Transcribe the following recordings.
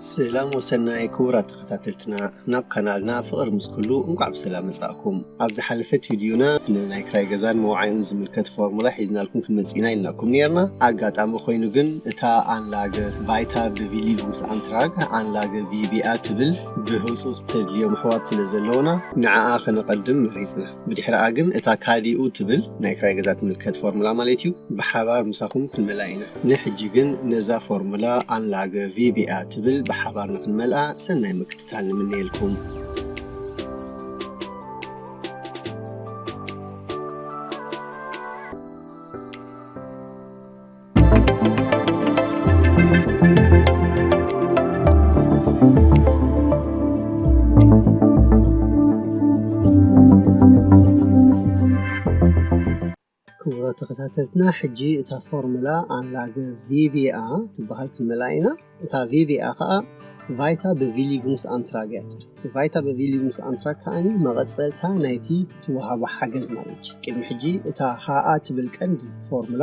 ሰላም ወሰናይ ክቡራት ተኸታተልትና፣ ናብ ካናልና ፍቕሪ ምስ ኩሉ እንቋዕ ብሰላም መጻእኩም። ኣብ ዝሓለፈት ቪድዮና ንናይ ክራይ ገዛን መውዓይኡን ዝምልከት ፎርሙላ ሒዝናልኩም ክንመጽእ ኢና ኢልናኩም ነርና። ኣጋጣሚ ኮይኑ ግን እታ ኣንላገ ቫይታ ብቪሊጉምስ ኣንትራግ ኣንላገ ቪቢኣ ትብል ብህጹጽ ተድልዮም ኣሕዋት ስለ ዘለውና ንዓኣ ከነቐድም መሪጽና። ብድሕሪኣ ግን እታ ካሊኡ ትብል ናይ ክራይ ገዛ ትምልከት ፎርሙላ ማለት እዩ ብሓባር ምሳኹም ክንመልኣ ኢና። ንሕጂ ግን ነዛ ፎርሙላ ኣንላገ ቪቢኣ ትብል ብሓባር ንክንመልኣ ሰናይ ምክትታል ንምነየልኩም። ክቡራት ተኸታተልትና፣ ሕጂ እታ ፎርሙላ ኣንላገ ቪቢኣ ትበሃል ክንመልኣ ኢና። እታ ቪቢኣ ኸኣ ቫይታ ብቪሊጉምስ ኣንትራግ እያ ትብል። ቫይታ ብቪሊጉምስ ኣንትራግ ከኣኒ መቐጸልታ ናይቲ ትወሃቦ ሓገዝ ማለት እዩ። ቅድሚ ሕጂ እታ ሃኣ ትብል ቀንዲ ፎርሙላ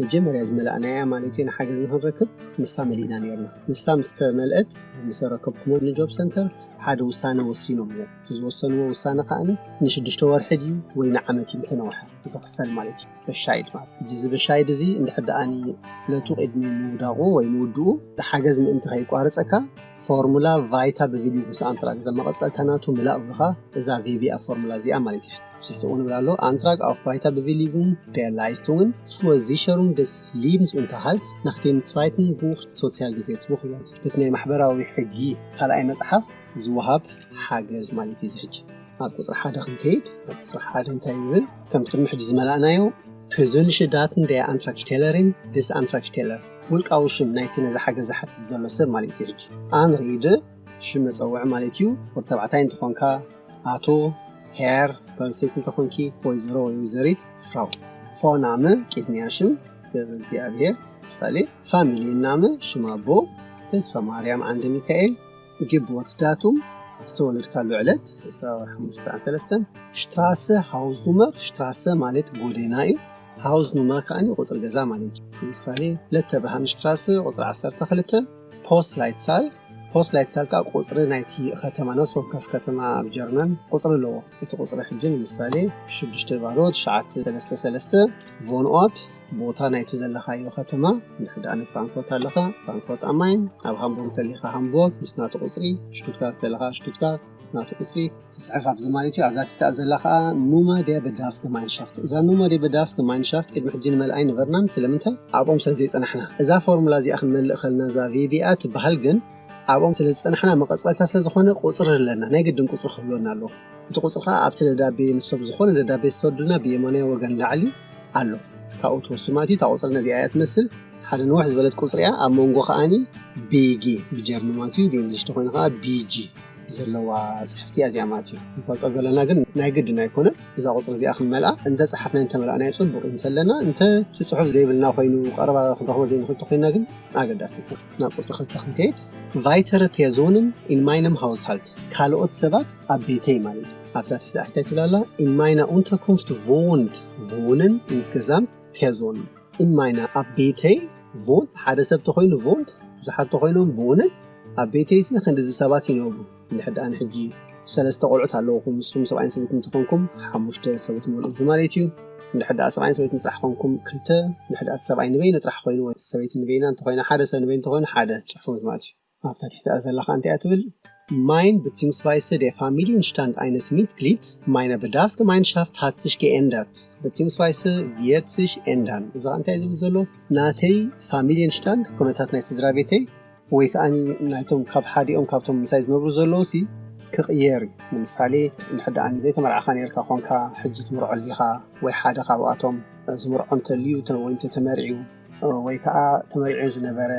መጀመርያ ዝመላእናያ ማለት እዩ፣ ንሓገዝ ንኽንረክብ ንሳ መሊእና ነርና። ንሳ ምስ ተመልአት ምስ ኣረከብኩሞ ንጆብ ሰንተር ሓደ ውሳነ ወሲኖም እዮም። እቲ ዝወሰንዎ ውሳነ ከኣኒ ንሽዱሽተ ወርሒ ድዩ ወይ ንዓመት እዩ እንተነውሐ ዝኽፈል ማለት እዩ። በሻይድ ማለት ሕጂ እዚ በሻይድ እዚ እንድሕር ደኣኒ ዕለቱ ቅድሚ ምውዳቑ ወይ ምውድኡ ሓገዝ ምእንቲ ከይቋርጸካ ፎርሙላ ቫይታ ብቪሊጉምስ ኣንትራግ ዘመቐጸልታ ናቱ ምላእ ብልኻ እዛ ቪቢኣ ፎርሙላ እዚኣ ማለት እዩ። Sichtungen ብላሎ ኣንትራግ auf weiter Bewilligung der Leistungen zur Sicherung des Lebensunterhalts nach dem zweiten Buch Sozialgesetzbuch ይብሎ። በቲ ናይ ማሕበራዊ ሕጊ ካልኣይ መጽሓፍ ዝወሃብ ሓገዝ ማለት እዩ። እዚ ሕጂ ኣብ ቁጽሪ ሓደ ክንከይድ፣ ኣብ ቁጽሪ ሓደ እንታይ ይብል? ከምቲ ቅድሚ ሕጂ ዝመላእናዮ፣ persönliche Daten der Antragstellerin, des Antragstellers፣ ውልቃዊ ሽም ናይቲ ነዚ ሓገዝ ዝሓትት ዘሎ ሰብ ማለት እዩ። ሕጂ ኣንሪድ ሽም መጸውዒ ማለት እዩ። ወዲ ተባዕታይ እንተኾንካ ኣቶ፣ ሄር፣ ጓል ኣንስተይቲ እንተኾንኪ ወይዘሮ ወይ ወይዘሪት፣ ፍራው። ፎርናመ ቅድሚያ ሽም ገብረ እግዚኣብሔር፣ ምሳሌ ፋሚልየናመ ሽም ኣቦ ተስፋ ማርያም ዓንደ ሚካኤል፣ ጌቦርትስዳቱም ዝተወለድካሉ ዕለት ዕስራ ወርሒ ሓሙሽተ ሰለስተ፣ ሽትራሰ ሃውዝ ኑመር፣ ሽትራሰ ማለት ጎደና እዩ፣ ሃውዝ ኑመር ከኣ ቁጽሪ ገዛ ማለት እዩ። ምሳሌ ለተብርሃን ሽትራሰ ቁጽሪ ዓሰርተ ክልተ፣ ፖስት ላይትሳል፣ ፖስት ላይትሳል ከኣ ቁጽሪ ናይቲ ከተማ፣ ነፍሲ ወከፍ ከተማ ኣብ ጀርመን ቁጽሪ ኣለዎ። እቲ ቁጽሪ ሕጂ ንምሳሌ ሽዱሽተ ባዶ ትሽዓተ ሰለስተ ሰለስተ፣ ቮንኦት ቦታ ናይቲ ዘለኻዮ ከተማ። እንድሕር ደኣ ንፍራንክፎርት ኣለኻ፣ ፍራንክፎርት ኣማይን፣ ኣብ ሃምቡርግ እንተሊኻ ሃምቡርግ ምስ ናቱ ቁጽሪ፣ ሽቱትጋርት ተለኻ ሽቱትጋርት ምስ ናቱ ቁጽሪ ትጽሕፍ። ኣብዚ ማለት እዩ፣ ኣብዛ ትሕቲኣ ዘላ ኸኣ ኑማ ደ በዳርፍስ ገማይንሻፍት። እዛ ኑማ ደ በዳርፍስ ገማይንሻፍት ቅድሚ ሕጂ ንመልኣ ኣይነበርናን። ስለምንታይ? ኣብኦም ስለ ዘይጸናሕና። እዛ ፎርሙላ እዚኣ ክንመልእ ከለና እዛ ቪቢኣ ትበሃል፣ ግን ኣብኦም ስለ ዝጸናሕና መቐጸልታ ስለ ዝኾነ ቁጽሪ ኣለና። ናይ ግድን ቁጽሪ ክህልወና ኣለዎ። እቲ ቁጽሪ ኸኣ ኣብቲ ደብዳቤ ንሶም ዝኾነ ደብዳቤ ዝሰዱልና ብየማናይ ወገን ላዕሊ ኣሎ። ካብኡ ትወስዱ ማለት እዩ። እታ ቁጽሪ ነዚኣ እያ ትመስል። ሓደ ንውሕ ዝበለት ቁጽሪ እያ። ኣብ መንጎ ከኣኒ ቢጊ ብጀርመን ማለት እዩ፣ ብእንግሊሽ ተኾይኑ ከኣ ቢጂ ዘለዋ ጽሕፍቲ እያ እዚኣ ማለት እዩ። ንፈልጦ ዘለና ግን ናይ ግድን ኣይኮነን። እዛ ቁጽሪ እዚኣ ክንመልኣ እንተ ጸሓፍናይ እንተ መልኣናዮ ጽቡቕ እዩ። እንተለና እንተ እቲ ጽሑፍ ዘይብልና ኮይኑ ቀረባ ክንረኽቦ ዘይንኽእል እንተኾይንና ግን ኣገዳሲ ኣይኮነን። ናብ ቁጽሪ ክልተ ክንከይድ፣ weitere Personen in meinem Haushalt፣ ካልኦት ሰባት ኣብ ቤተይ ማለት እዩ። ኣብዛ ትሕቲ እንታይ ትብል ኣላ? In meiner Unterkunft wohnt፣ wohnen insgesamt Personen። In meiner፣ ኣብ ቤተይ፣ ቮንት ሓደ ሰብ ተኾይኑ ቮንት ብዙሓት ተኾይኖም ቮንን ኣብ ቤተይሲ ክንድዚ ሰባት ይነብሩ። እንድሕር ደኣ ንሕጂ ሰለስተ ቆልዑት ኣለውኹም፣ ንስኹም ሰብኣይን ሰበይትን እንተኾንኩም ሓሙሽተ ሰብ ትመልኡ ማለት እዩ። እንድሕር ደኣ ሰብኣይን ሰበይትን ጥራሕ ኾንኩም ክልተ፣ እንድሕር ደኣ እቲ ሰብኣይ ንበይኑ ጥራሕ ኾይኑ ወይ ሰበይቲ ንበይና እንተኾይና ሓደ ሰብ ንበይኑ እንተኾይኑ ሓደ ጽሑፉ ማለት እዩ። ኣብታ ትሕቲኣ ዘላ ኸኣ እንታይ እያ ትብል? Mein beziehungsweise der Familienstand eines Mitglieds meiner Bedarfsgemeinschaft hat sich geändert beziehungsweise wird sich ändern። እዚ ኸኣ እንታይ እዩ ዝብል ዘሎ? ናተይ ፋሚልየንሽታንድ፣ ኩነታት ናይ ስድራ ቤተይ ወይ ከኣ ናይቶም ካብ ሓዲኦም ካብቶም ምሳይ ዝነብሩ ዘለዉ ሲ ክቕየር እዩ። ንምሳሌ፣ እንድሕር ደኣ ዘይተመርዓኻ ነይርካ ኾንካ፣ ሕጂ ትምርዖ ኣሊኻ፣ ወይ ሓደ ካብኣቶም ዝምርዖ እንተልዩ፣ ተ-፣ ወይ እንተተመርዕዩ፣ ወይ ከኣ ተመሪዑ ዝነበረ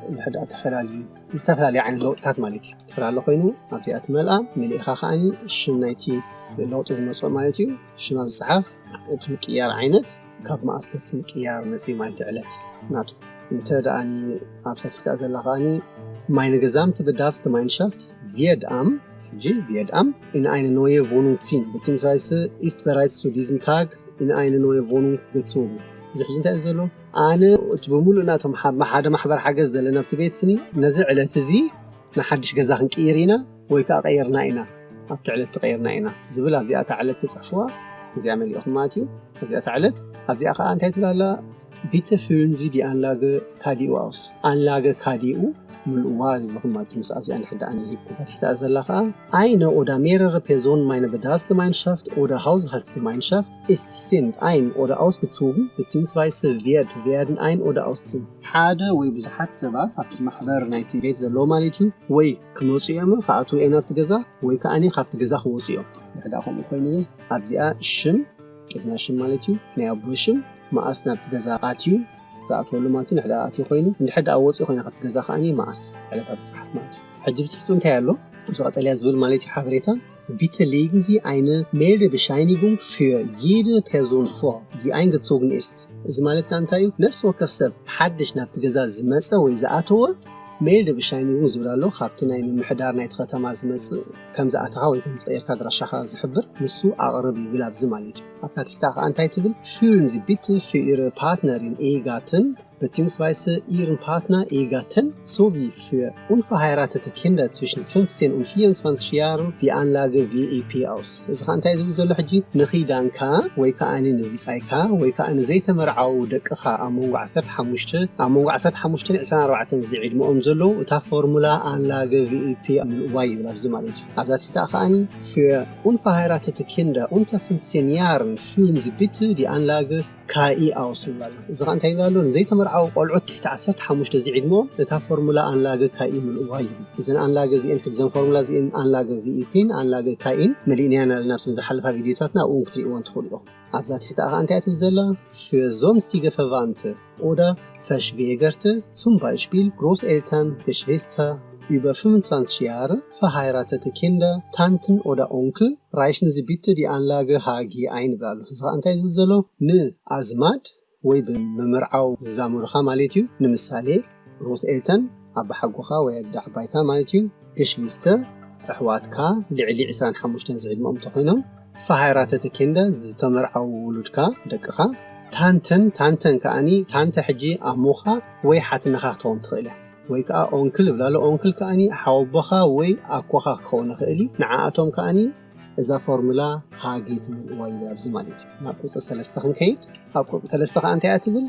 እንድሕር ደኣ ተፈላልዩ፣ ዝተፈላለዩ ዓይነት ለውጥታት ማለት እዩ። ተፈላለ ኮይኑ ኣብዚኣ ትመልኣ፣ መሊእኻ ከኣኒ ሽም ናይቲ ለውጢ ዝመጽኦ ማለት እዩ። ሽም ኣብ ዝጽሓፍ፣ እቲ ምቅያር ዓይነት ካብ መኣስ እቲ ምቅያር መጽዩ ማለት እዩ፣ ዕለት ናቱ። እንተ ደኣኒ ኣብዛ ትሕቲኣ ዘላ ከኣኒ፣ Meine gesamte Bedarfsgemeinschaft wird am፣ ሕጂ wird am in eine neue Wohnung ziehen beziehungsweise ist bereits zu diesem Tag in eine neue Wohnung gezogen። እዚ ሕጂ እንታይ እዩ ዘሎ? ኣነ እቲ ብምሉእ ናቶም ሓ-፣ ሓደ ማሕበር ሓገዝ ዘለና ኣብቲ ቤት ስኒ ነዚ ዕለት እዚ ንሓድሽ ገዛ ክንቅይር ኢና ወይ ከዓ ቀይርና ኢና፣ ኣብቲ ዕለት ተቐይርና ኢና ዝብል ኣብዚኣ እታ ዕለት ትፅሕፍዋ። እዚኣ መሊእኹም ማለት እዩ። ኣብዚኣ እታ ዕለት ኣብዚኣ ከዓ እንታይ ትብል ኣላ? Bitte füllen Sie die Anlage K D U aus. Anlage K D U ምልእዋ ይብልኹም ማለት እዩ። ምስኣ እዚኣ ንሕዳኣ ንሂብኩም። እታ ትሕቲኣ ዘላ ከዓ Eine oder mehrere Personen meiner Bedarfsgemeinschaft oder Haushaltsgemeinschaft ist, sind ein- oder ausgezogen beziehungsweise wird- werden ein- oder ausziehen. ሓደ ወይ ብዙሓት ሰባት ኣብቲ ማሕበር ናይቲ ቤት ዘለዉ ማለት እዩ፣ ወይ ክመፁ እዮም፣ ክኣትዉ እዮም ናብቲ ገዛ፣ ወይ ከዓ ካብቲ ገዛ ክወፁ እዮም። ንሕዳ ከምኡ ኮይኑ ኣብዚኣ ሽም፣ ቅድሚያ ሽም ማለት እዩ፣ ናይ ኣቦ ሽም፣ መኣስ ናብቲ ገዛ ኣትዩ፣ ዝኣትወሉ ማለት እዩ። ንሕዳ ኣትዩ ኮይኑ፣ እንድሕር ደኣ ወፂኡ ኮይኑ ካብቲ ገዛ ከዓኒ መኣስ ዕለታት ዝፅሓፍ ማለት እዩ። ሕጂ ብትሕቱ እንታይ ኣሎ? ኣብዚ ቀጠልያ ዝብል ማለት እዩ ሓበሬታ፣ Bitte legen Sie eine Meldebescheinigung für jede Person vor, die eingezogen ist. እዚ ማለት ከዓ እንታይ እዩ? ነፍሲ ወከፍ ሰብ ሓድሽ ናብቲ ገዛ ዝመፀ ወይ ዝኣተወ Meldebescheinigung ዝብል ኣሎ። ካብቲ ናይ ምምሕዳር ናይቲ ከተማ ዝመፅእ ከም ዝኣተኻ ወይ ከም ዝቐየርካ ኣድራሻኻ ዝሕብር ንሱ ኣቕርብ ይብል ኣብዚ ማለት እዩ። ኣብታ ትሕታ ከዓ እንታይ ትብል? Füllen Sie bitte für Ihre Partnerin, Ehegatten beziehungsweise Ihren Partner, Ehegatten sowie für unverheiratete Kinder zwischen fünfzehn und vierundzwanzig Jahren die Anlage V E P aus. እዚ ከዓ እንታይ ዝብል ዘሎ ሕጂ? ንኺዳንካ ወይ ከዓ ንብፃይካ ወይ ከዓ ንዘይተመርዓዉ ደቅኻ ኣብ መንጎ ዓሰርተ ሓሙሽተ፣ ኣብ መንጎ ዓሰርተ ሓሙሽተን ዕስራን ኣርባዕተን ዝዕድመኦም ዘለዉ እታ ፎርሙላ ኣንላገ V E P ምልእዋ ይብል ኣብዚ ማለት እዩ። ኣብዛ ትሕታ ከዓኒ für unverheiratete Kinder unter fünfzehn Jahren füllen Sie bitte die Anlage K I aus ይብል ኣሎ። እዚ ከዓ እንታይ ይብል ኣሎ? ንዘይተመርዓዉ ቆልዑት ትሕቲ ዓሰርተ ሓሙሽተ ዝዕድመኦም እታ ፎርሙላ ኣንላገ K I ምልእዋ ይብል። እዘን ኣንላገ እዚአን፣ እዘን ፎርሙላ እዚአን ኣንላገ V E P ን ኣንላገ K I ን መሊእናየን ኣለና ኣብተን ዝሓለፋ ቪዲዮታትና፣ ኣብኡ እውን ክትርእይወን ትኽእሉ ኢኹም። ኣብዛ ትሕቲ ከዓ እንታይ ትብል ዘላ? Für sonstige Verwandte oder Verschwägerte, zum Beispiel Großeltern, Geschwister, über fünfundzwanzig Jahre, verheiratete Kinder, Tanten oder Onkel, reichen Sie bitte die Anlage H G ein ይብል ኣሎ። እዚ ከዓ እንታይ ዝብል ዘሎ? ንኣዝማድ ወይ ብምምርዓው ዝዛመዱኻ ማለት እዩ። ንምሳሌ፣ Großeltern፣ ኣባሓጎኻ ወይ ኣደ ዓባይካ ማለት እዩ። Geschwister፣ ኣሕዋትካ ልዕሊ ዕስራን ሓሙሽተን ዝዕድመኦም እንተኾይኖም፣ verheiratete Kinder፣ ዝተመርዓዉ ውሉድካ፣ ደቅኻ። Tanten፣ ታንተን ከዓኒ፣ ታንተ ሕጂ ኣሞኻ ወይ ሓትነኻ ክትኸውን ትኽእል እያ። ወይ ከዓ Onkel ይብል ኣሎ። Onkel ከዓኒ ሓወቦኻ ወይ ኣኮኻ ክኸውን ይኽእል እዩ። ንዓኣቶም ከዓኒ እዛ ፎርሙላ ሃጌት ምልእዋ ይብል ኣብዚ ማለት እዩ። ናብ ቁፅሪ ሰለስተ ክንከይድ፣ ኣብ ቁፅሪ ሰለስተ ከዓ እንታይ እያ ትብል?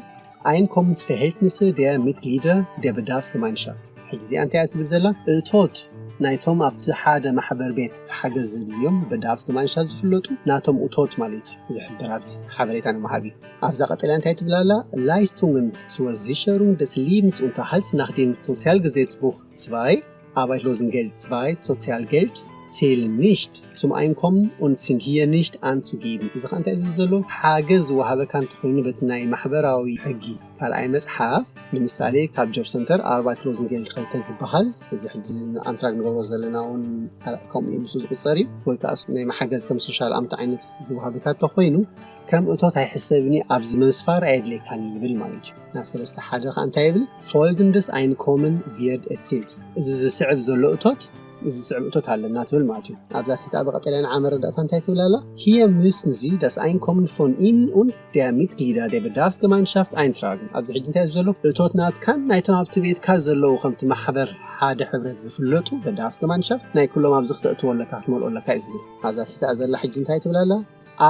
Einkommensverhältnisse der Mitglieder der Bedarfsgemeinschaft። ሕጂ እዚኣ እንታይ እያ ትብል ዘላ? እቶት ናይቶም ኣብቲ ሓደ ማሕበር ቤት ሓገዝ ዘድልዮም Bedarfsgemeinschaft ዝፍለጡ ናቶም እቶት ማለት እዩ ዝሕብር ኣብዚ ሓበሬታ ንምሃብ እዩ። ኣብዛ ቀጠልያ እንታይ ትብል ኣላ? Leistungen zur Sicherung des Lebensunterhalts nach dem Sozialgesetzbuch zwei, Arbeitslosengeld zwei, Sozialgeld zählen nicht zum Einkommen und sind hier nicht anzugeben። እዚ ኸ እንታይ ዝብል ዘሎ? ሓገዝ ዝወሃበካ እንተኾይኑ በቲ ናይ ማሕበራዊ ሕጊ ካልኣይ መጽሓፍ፣ ንምሳሌ ካብ ጆብ ሰንተር ኣርባይት ሎዝንጌልድ ክልተ ዝበሃል፣ እዚ ሕጂ ኣንትራግ ንገብሮ ዘለና እውን ከምኡ እዩ፣ ምስኡ ዝቁጸር እዩ። ወይ ከዓ ናይ መሓገዝ ከም ሶሻል ኣምት ዓይነት ዝወሃበካ እንተኾይኑ ከም እቶት ኣይሕሰብን እዩ፣ ኣብዚ ምስፋር ኣየድልየካን እዩ ይብል ማለት እዩ። ናብ ሰለስተ ሓደ ከዓ እንታይ ይብል? Folgendes Einkommen wird erzielt። እዚ ዝስዕብ ዘሎ እቶት፣ እዚ ዝስዕብ እቶት ኣለና ትብል ማለት እዩ። ኣብዛ ትሕቲ ኣብ ቀጠልያ ንዓ መረዳእታ እንታይ ትብል ኣላ? Hier müssen Sie das Einkommen von Ihnen und der Mitglieder der Bedarfsgemeinschaft eintragen። ኣብዚ ሕጂ እንታይ እዩ ዘሎ? እቶት ናትካን ናይቶም ኣብቲ ቤትካ ዘለዉ ከምቲ ማሕበር ሓደ ሕብረት ዝፍለጡ Bedarfsgemeinschaft ናይ ኩሎም ኣብዚ ክተእትዎ ኣለካ፣ ክትመልኦ ኣለካ እዩ ዝብል። ኣብዛ ትሕቲ ዘላ ሕጂ እንታይ ትብል ኣላ?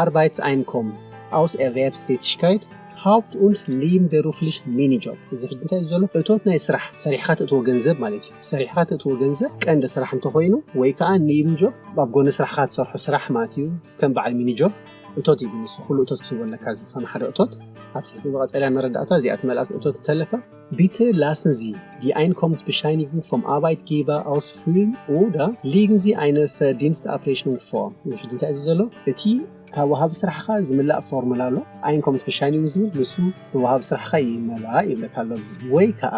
Arbeitseinkommen aus Erwerbstätigkeit, Haupt- und nebenberuflich Minijob። እዚ ሕጂ እንታይ እዩ ዘሎ? እቶት ናይ ስራሕ፣ ሰሪሕካ ትእትዎ ገንዘብ ማለት እዩ። ሰሪሕካ ትእትዎ ገንዘብ ቀንዲ ስራሕ እንተኾይኑ፣ ወይ ከዓ ኔብን ጆብ፣ ኣብ ጎኒ ስራሕካ ትሰርሖ ስራሕ ማለት እዩ። ከም በዓል ሚኒ ጆብ እቶት እዩ፣ ንሱ ኩሉ እቶት ክትህቦ ኣለካ፣ እዚ ከም ሓደ እቶት። ኣብ ትሕቲ ብቐጠልያ መረዳእታ እዚኣ ትመልኣስ እቶት እንተለካ፣ Bitte lassen Sie die Einkommensbescheinigung vom Arbeitgeber ausfüllen oder legen Sie eine Verdienstabrechnung vor። እዚ ሕጂ እንታይ እዩ ዘሎ? እቲ ካብ ወሃቢ ስራሕኻ ዝምላእ ፎርሙላ ኣሎ፣ Einkommensbescheinigung ዝብል፣ ንሱ ብወሃቢ ስራሕኻ ይመላእ ይብለካ ኣሎ። ወይ ከዓ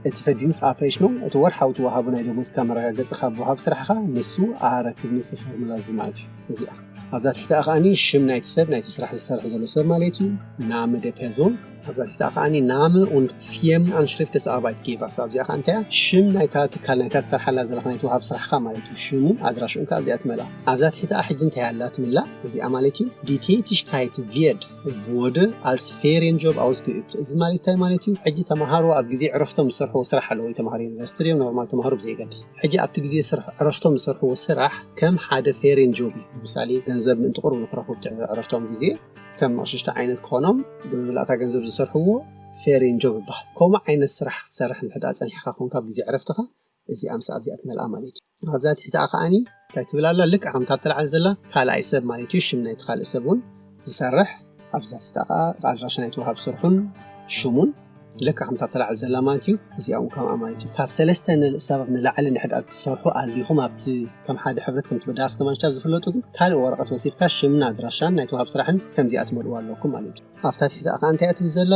እቲ Verdienst Abrechnung፣ እቲ ወርሓዊ ትወሃቡ ናይ ደሞዝካ መረጋገፂ ካብ ወሃቢ ስራሕኻ፣ ንሱ ኣረክብ፣ ንሱ ፎርሙላ እዚ ማለት እዩ። እዚኣ ኣብዛ ትሕቲ ከዓኒ ሽም ናይቲ ሰብ፣ ናይቲ ስራሕ ዝሰርሕ ዘሎ ሰብ ማለት እዩ፣ Name der Person፣ ኣብዛ ትሕታ ከዓኒ Name und Firmenanschrift des Arbeitgebers። ኣብዚኣ ከዓ እንታይ እያ? ሽም ናይታ ትካል፣ ናይታ ትሰርሓላ ዘለኻ፣ ናይቲ ወሃብ ስራሕካ ማለት እዩ። ሽሙ፣ ኣድራሽኡን ከዓ ኣብዚኣ ትመልኣ። ኣብዛ ትሕታ ሕጂ እንታይ ኣላ ትምላእ? እዚኣ ማለት እዩ Die Tätigkeit wird wurde als Ferienjob ausgeübt። እዚ ማለት እንታይ ማለት እዩ? ሕጂ ተምሃሮ ኣብ ግዜ ዕረፍቶም ዝሰርሕዎ ስራሕ ኣሎ ወይ ተምሃሮ ዩኒቨርሲቲ ድዮም ኖርማል ተምሃሮ ብዘየገድስ፣ ሕጂ ኣብቲ ግዜ ስራሕ ዕረፍቶም ዝሰርሕዎ ስራሕ ከም ሓደ Ferienjob እዩ። ምሳሌ ገንዘብ ምእንቲ ቁሩብ ንክረኽቡ ኣብቲ ዕረፍቶም ግዜ ከም መቕሽሽቲ ዓይነት ክኾኖም ብምልኣታ ገንዘብ ዝሰርሕዎ Ferienjob ይበሃል። ከምኡ ዓይነት ስራሕ ክትሰርሕ እንድሕር ደኣ ጸኒሕካ ኮንካ ኣብ ግዜ ዕረፍትኻ፣ እዚኣ ምስ ኣብዚኣ ትመልኣ ማለት እዩ። ኣብዛ ትሕቲኣ ከዓኒ እንታይ ትብል ኣላ? ልክዕ ከምታ ኣብቲ ላዕሊ ዘላ ካልኣይ ሰብ ማለት እዩ። ሽም ናይቲ ካልእ ሰብ እውን ዝሰርሕ፣ ኣብዛ ትሕቲኣ ከዓ ኣድራሻ ናይቲ ወሃብ ስርሑን ሽሙን ልክዕ ከምታ ኣብቲ ላዕሊ ዘላ ማለት እዩ። እዚኣ እውን ከምኣ ማለት እዩ። ካብ ሰለስተ ንል-፣ ሰብ ንላዕሊ እንድሕር ደኣ ትሰርሑ ኣሊኹም ኣብቲ ከም ሓደ ሕብረት ከም ትበዳስ ከማን ዝፍለጡ ግን ካልእ ወረቐት ወሲድካ ሽምን ኣድራሻን ናይቲ ወሃብ ስራሕን ከምዚኣ ትመልእዋ ኣለኩም ማለት እዩ። ኣብታ ትሕቲኣ ከዓ እንታይ እያ ትብል ዘላ?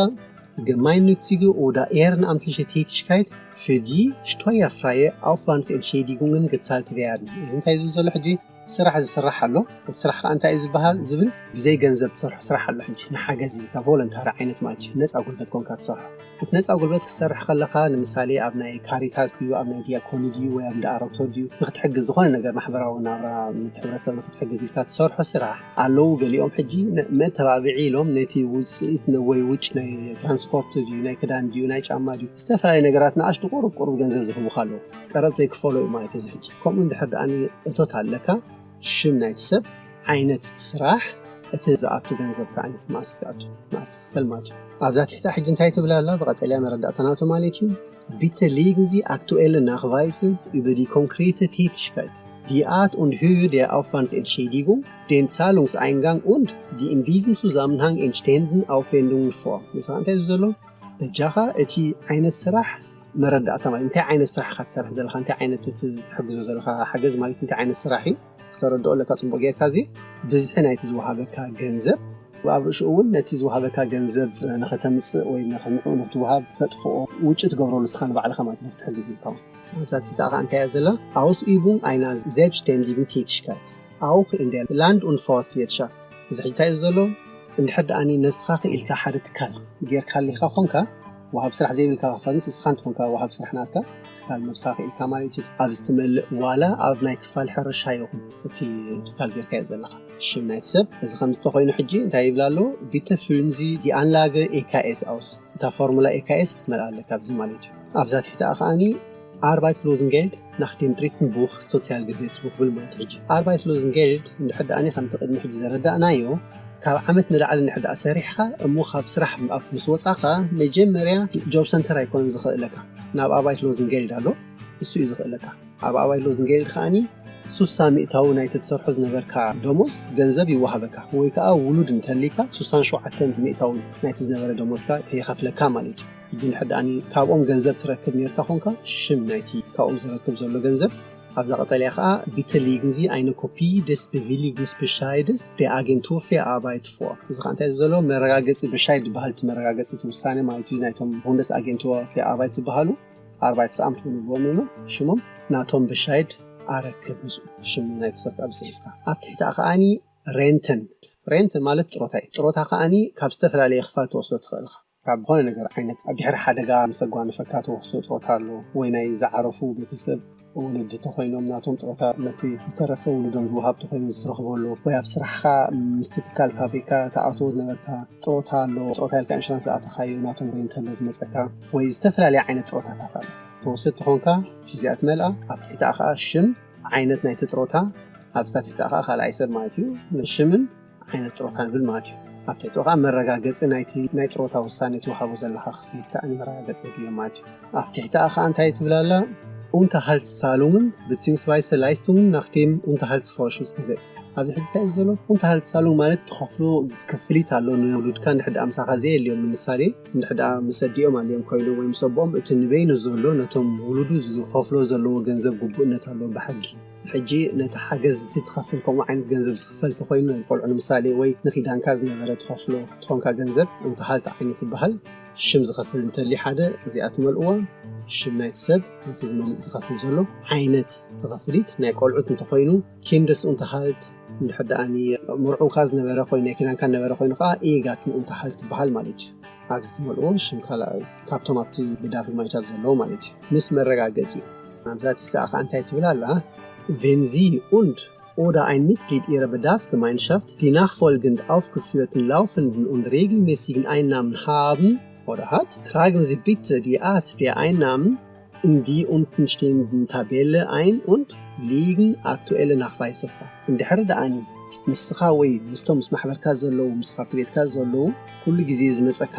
Gemeinnützige oder ehrenamtliche Tätigkeit, für die steuerfreie Aufwandsentschädigungen gezahlt werden። እዚ እንታይ ዝብል ዘሎ ሕጂ? ስራሕ ዝስራሕ ኣሎ። እቲ ስራሕ ከዓ እንታይ እዩ ዝበሃል ዝብል? ብዘይ ገንዘብ ትሰርሖ ስራሕ ኣሎ። ሕጂ ንሓገዝ ኢልካ ቮለንታሪ ዓይነት ማለት እዩ። ነፃ ጉልበት ኮንካ ትሰርሖ። እቲ ነፃ ጉልበት ክትሰርሕ ከለኻ ንምሳሌ ኣብ ናይ ካሪታስ ድዩ፣ ኣብ ናይ ዲያኮኒ ድዩ፣ ወይ ኣብ እንዳ ኣረግቶት ድዩ፣ ንክትሕግዝ ዝኾነ ነገር ማሕበራዊ ናብራ፣ ነቲ ሕብረተሰብ ንክትሕግዝ ኢልካ ትሰርሖ ስራሕ ኣለዉ። ገሊኦም ሕጂ ነ-፣ መተባብዒ ኢሎም ነቲ ውፅኢት ነ-፣ ወይ ውጭ ናይ ትራንስፖርት ድዩ፣ ናይ ክዳን ድዩ፣ ናይ ጫማ ድዩ፣ ዝተፈላለዩ ነገራት ንኣሽቱ ቁሩብ ቁሩብ ገንዘብ ዝህቡኻ ኣለዉ። ቀረፅ ዘይክፈሎ እዩ ማለት እዚ። ሕጂ ከምኡ እንድሕር ደኣ እቶት ኣለካ፣ ሽም ናይቲ ሰብ፣ ዓይነት እቲ ስራሕ፣ እቲ ዝኣቱ ገንዘብ ከዓ መኣስ ዝኣቱ መኣስ ክፈል ማለት እዩ። ኣብዛ ትሕታ ሕጂ እንታይ ትብል ኣላ? ብቐጠልያ መረዳእታ ናቱ ማለት እዩ። Bitte legen Sie aktuelle Nachweise über die konkrete Tätigkeit, die Art und Höhe der Aufwandsentschädigung, den Zahlungseingang und die in diesem Zusammenhang entstehenden Aufwendungen vor። ንስኻ እንታይ ዝብል ዘሎ? በጃኻ እቲ ዓይነት ስራሕ መረዳእታ ማለት እንታይ ዓይነት ስራሕ ኢኻ ትሰርሕ ዘለኻ፣ እንታይ ዓይነት እቲ ትሕግዞ ዘለኻ ሓገዝ ማለት እንታይ ዓይነት ስራሕ እዩ ክተረድኦ ኣለካ ጽቡቕ ጌርካ። እዚ ብዝሒ ናይቲ ዝወሃበካ ገንዘብ ኣብ ርእሽኡ እውን ነቲ ዝወሃበካ ገንዘብ ንኸተምጽእ ወይ ንኸምዕኡ ንክትወሃብ ተጥፍኦ ውጭ ትገብረሉ ንስኻ ንባዕልኻ ማለት ንክትሕግዝ ኢልካ። ኣብዛ ትሕቲ ከዓ እንታይ እያ ዘላ? Ausübung einer selbstständigen Tätigkeit, auch in der Land- und Forstwirtschaft። እዚ ሕጂ እንታይ እዩ ዘሎ? እንድሕር ደኣኒ ነብስኻ ክኢልካ ሓደ ትካል ጌርካ ኣሊኻ ኾንካ፣ ወሃብ ስራሕ ዘይብልካ ኾንስ እስኻ እንተኾንካ ወሃብ ስራሕ ናትካ ትካል ነብስኻ ክኢልካ ማለት እዩ። ኣብዚ ትመልእ ዋላ ኣብ ናይ ክፋል ሕርሻ ይኹን እቲ ትካል ጌርካ እየ ዘለኻ። ሽም ናይቲ ሰብ እዚ ከም ዝተኾይኑ ሕጂ እንታይ ይብል ኣሎ? Bitte füllen Sie die Anlage E K S aus። እታ ፎርሙላ ኤ ካ ኤስ ክትመልኣ ኣለካ ኣብዚ ማለት እዩ። ኣብዛ ትሕቲ ከዓኒ Arbeitslosengeld nach dem dritten Buch Sozialgesetzbuch ብል ማለት ሕጂ። Arbeitslosengeld እንድሕር ደኣኒ ከምቲ ቅድሚ ሕጂ ዘረዳእናዮ ካብ ዓመት ንላዕሊ እንድሕር ደኣ ሰሪሕኻ እሞ ካብ ስራሕ ኣብ ምስ ወጻኻ መጀመርያ ጆብ ሰንተር ኣይኮነን ዝኽእለካ፣ ናብ Arbeitslosengeld ኣሎ፣ እሱ እዩ ዝኽእለካ። ኣብ Arbeitslosengeld ከዓኒ ሱሳ ሚእታዊ ናይቲ ትሰርሖ ዝነበርካ ደሞዝ ገንዘብ ይወሃበካ፣ ወይ ከዓ ውሉድ እንተሊካ ሱሳን ሸውዓተን ሚእታዊ ናይቲ ዝነበረ ደሞዝካ ከይኸፍለካ ማለት እዩ። ሕጂ እንድሕር ደኣኒ ካብኦም ገንዘብ ትረክብ ነርካ ኾንካ ሽም ናይቲ ካብኦም ዝረክብ ዘሎ ገንዘብ ኣብዛ ቀጠልያ ከዓ Bitte legen Sie eine Kopie des Bewilligungsbescheides der Agentur für Arbeit vor። እዚ ከዓ እንታይ እዩ ዘሎ? መረጋገፂ ብሻይድ ዝበሃል እቲ መረጋገፂ እቲ ውሳኔ ማለት እዩ ናይቶም Bundesagentur für Arbeit ዝበሃሉ ኣርባዕተ ኣምት ንብሎም እዮም ሽሞም ናቶም ብሻይድ ኣረክብ ምስኡ ሽም ናይቲ ሰብ ከዓ ብፅሒፍካ ኣብ ትሕቲ ከዓኒ ሬንተን ሬንት ማለት ጥሮታ እዩ። ጥሮታ ከዓኒ ካብ ዝተፈላለየ ክፋል ትወስዶ ትኽእል ኢኻ። ካብ ዝኾነ ነገር ዓይነት ኣብ ድሕሪ ሓደጋ ምስ ኣጓነፈካ ትወስዶ ጥሮታ ኣሎ፣ ወይ ናይ ዝዓረፉ ቤተሰብ ወለዲ ተኾይኖም ናቶም ጥሮታ ነቲ ዝተረፈ ውሉዶም ዝወሃብ ተኾይኑ ዝትረኽቦ ኣሎ፣ ወይ ኣብ ስራሕኻ ምስቲ ትካል ፋብሪካ ተኣትዎ ዝነበርካ ጥሮታ ኣሎ። ጥሮታ ኢልካ ኢንሹራንስ ዝኣተኻዮ ናቶም ሬንት ኣሎ ዝመፀካ፣ ወይ ዝተፈላለየ ዓይነት ጥሮታታት ኣሎ። ትወስድ ተኾንካ እዚኣ ትመልኣ፣ ኣብ ትሕቲኣ ከዓ ሽም ዓይነት ናይቲ ጥሮታ ኣብዛ ትሕቲ ከዓ ካልኣይ ሰብ ማለት እዩ ሽምን ዓይነት ጥሮታ ንብል ማለት እዩ። ኣብ ትሕቲ ከዓ መረጋገፂ ናይቲ ናይ ጥሮታ ውሳኔ ትወሃቦ ዘለካ ክፍሊት ከዓ መረጋገፂ የድልዮ ማለት እዩ። ኣብ ትሕቲ ከዓ እንታይ ትብል ኣላ? Unterhaltszahlungen beziehungsweise Leistungen nach dem Unterhaltsvorschussgesetz። ኣብዚ ሕጂ እንታይ እዩ ዘሎ? Unterhaltszahlung ማለት ትኸፍሎ ክፍሊት ኣሎ ንውሉድካ እንድሕር ደኣ ምሳኻ ዘየልዮም ንምሳሌ እንድሕር ደኣ ምስ ኣዲኦም ኣልዮም ኮይኖም ወይ ምስ ኣቦኦም እቲ ንበይኑ ዘሎ ነቶም ውሉዱ ዝኸፍሎ ዘለዎ ገንዘብ ግቡእነት ኣሎ ብሕጊ። ሕጂ ነቲ ሓገዝ እቲ ትኸፍል ከምኡ ዓይነት ገንዘብ ዝኽፈል ተኾይኑ ናይ ቆልዑ ንምሳሌ ወይ ንኪዳንካ ዝነበረ ትኸፍሎ ትኾንካ ገንዘብ እንተሃልቲ ዓይነት ዝበሃል ሽም ዝኸፍል እንተሊ ሓደ እዚኣ ትመልእዋ ሽም ናይቲ ሰብ ነቲ ዝመልእ ዝኸፍል ዘሎ ዓይነት ትኸፍሊት ናይ ቆልዑት እንተኾይኑ Kindesunterhalt እንድሕር ደኣኒ ምርዑካ ዝነበረ ኮይኑ ናይ ኪዳንካ ነበረ ኮይኑ ከዓ ehegatten Unterhalt ትበሃል ማለት እዩ። ኣብዚ ትመልእዎ ሽም ካልኣይ ካብቶም ኣብቲ ብዳፍግ ማይሻብ ዘለዉ ማለት እዩ። ምስ መረጋገጺ ኣብዛ ትሕቲ ኣኻ እንታይ ትብል ኣላ? Wenn Sie und oder ein Mitglied Ihrer Bedarfsgemeinschaft die nachfolgend aufgeführten laufenden und regelmäßigen Einnahmen haben oder hat, tragen Sie bitte die Art der Einnahmen in die unten stehenden Tabelle ein und liegen aktuelle Nachweise vor. እንድሕር ደኣኒ ንስኻ ወይ ምስቶም ምስ ማሕበርካ ዘለዉ፣ ምስኻ ኣብቲ ቤትካ ዘለዉ ኩሉ ግዜ ዝመጸካ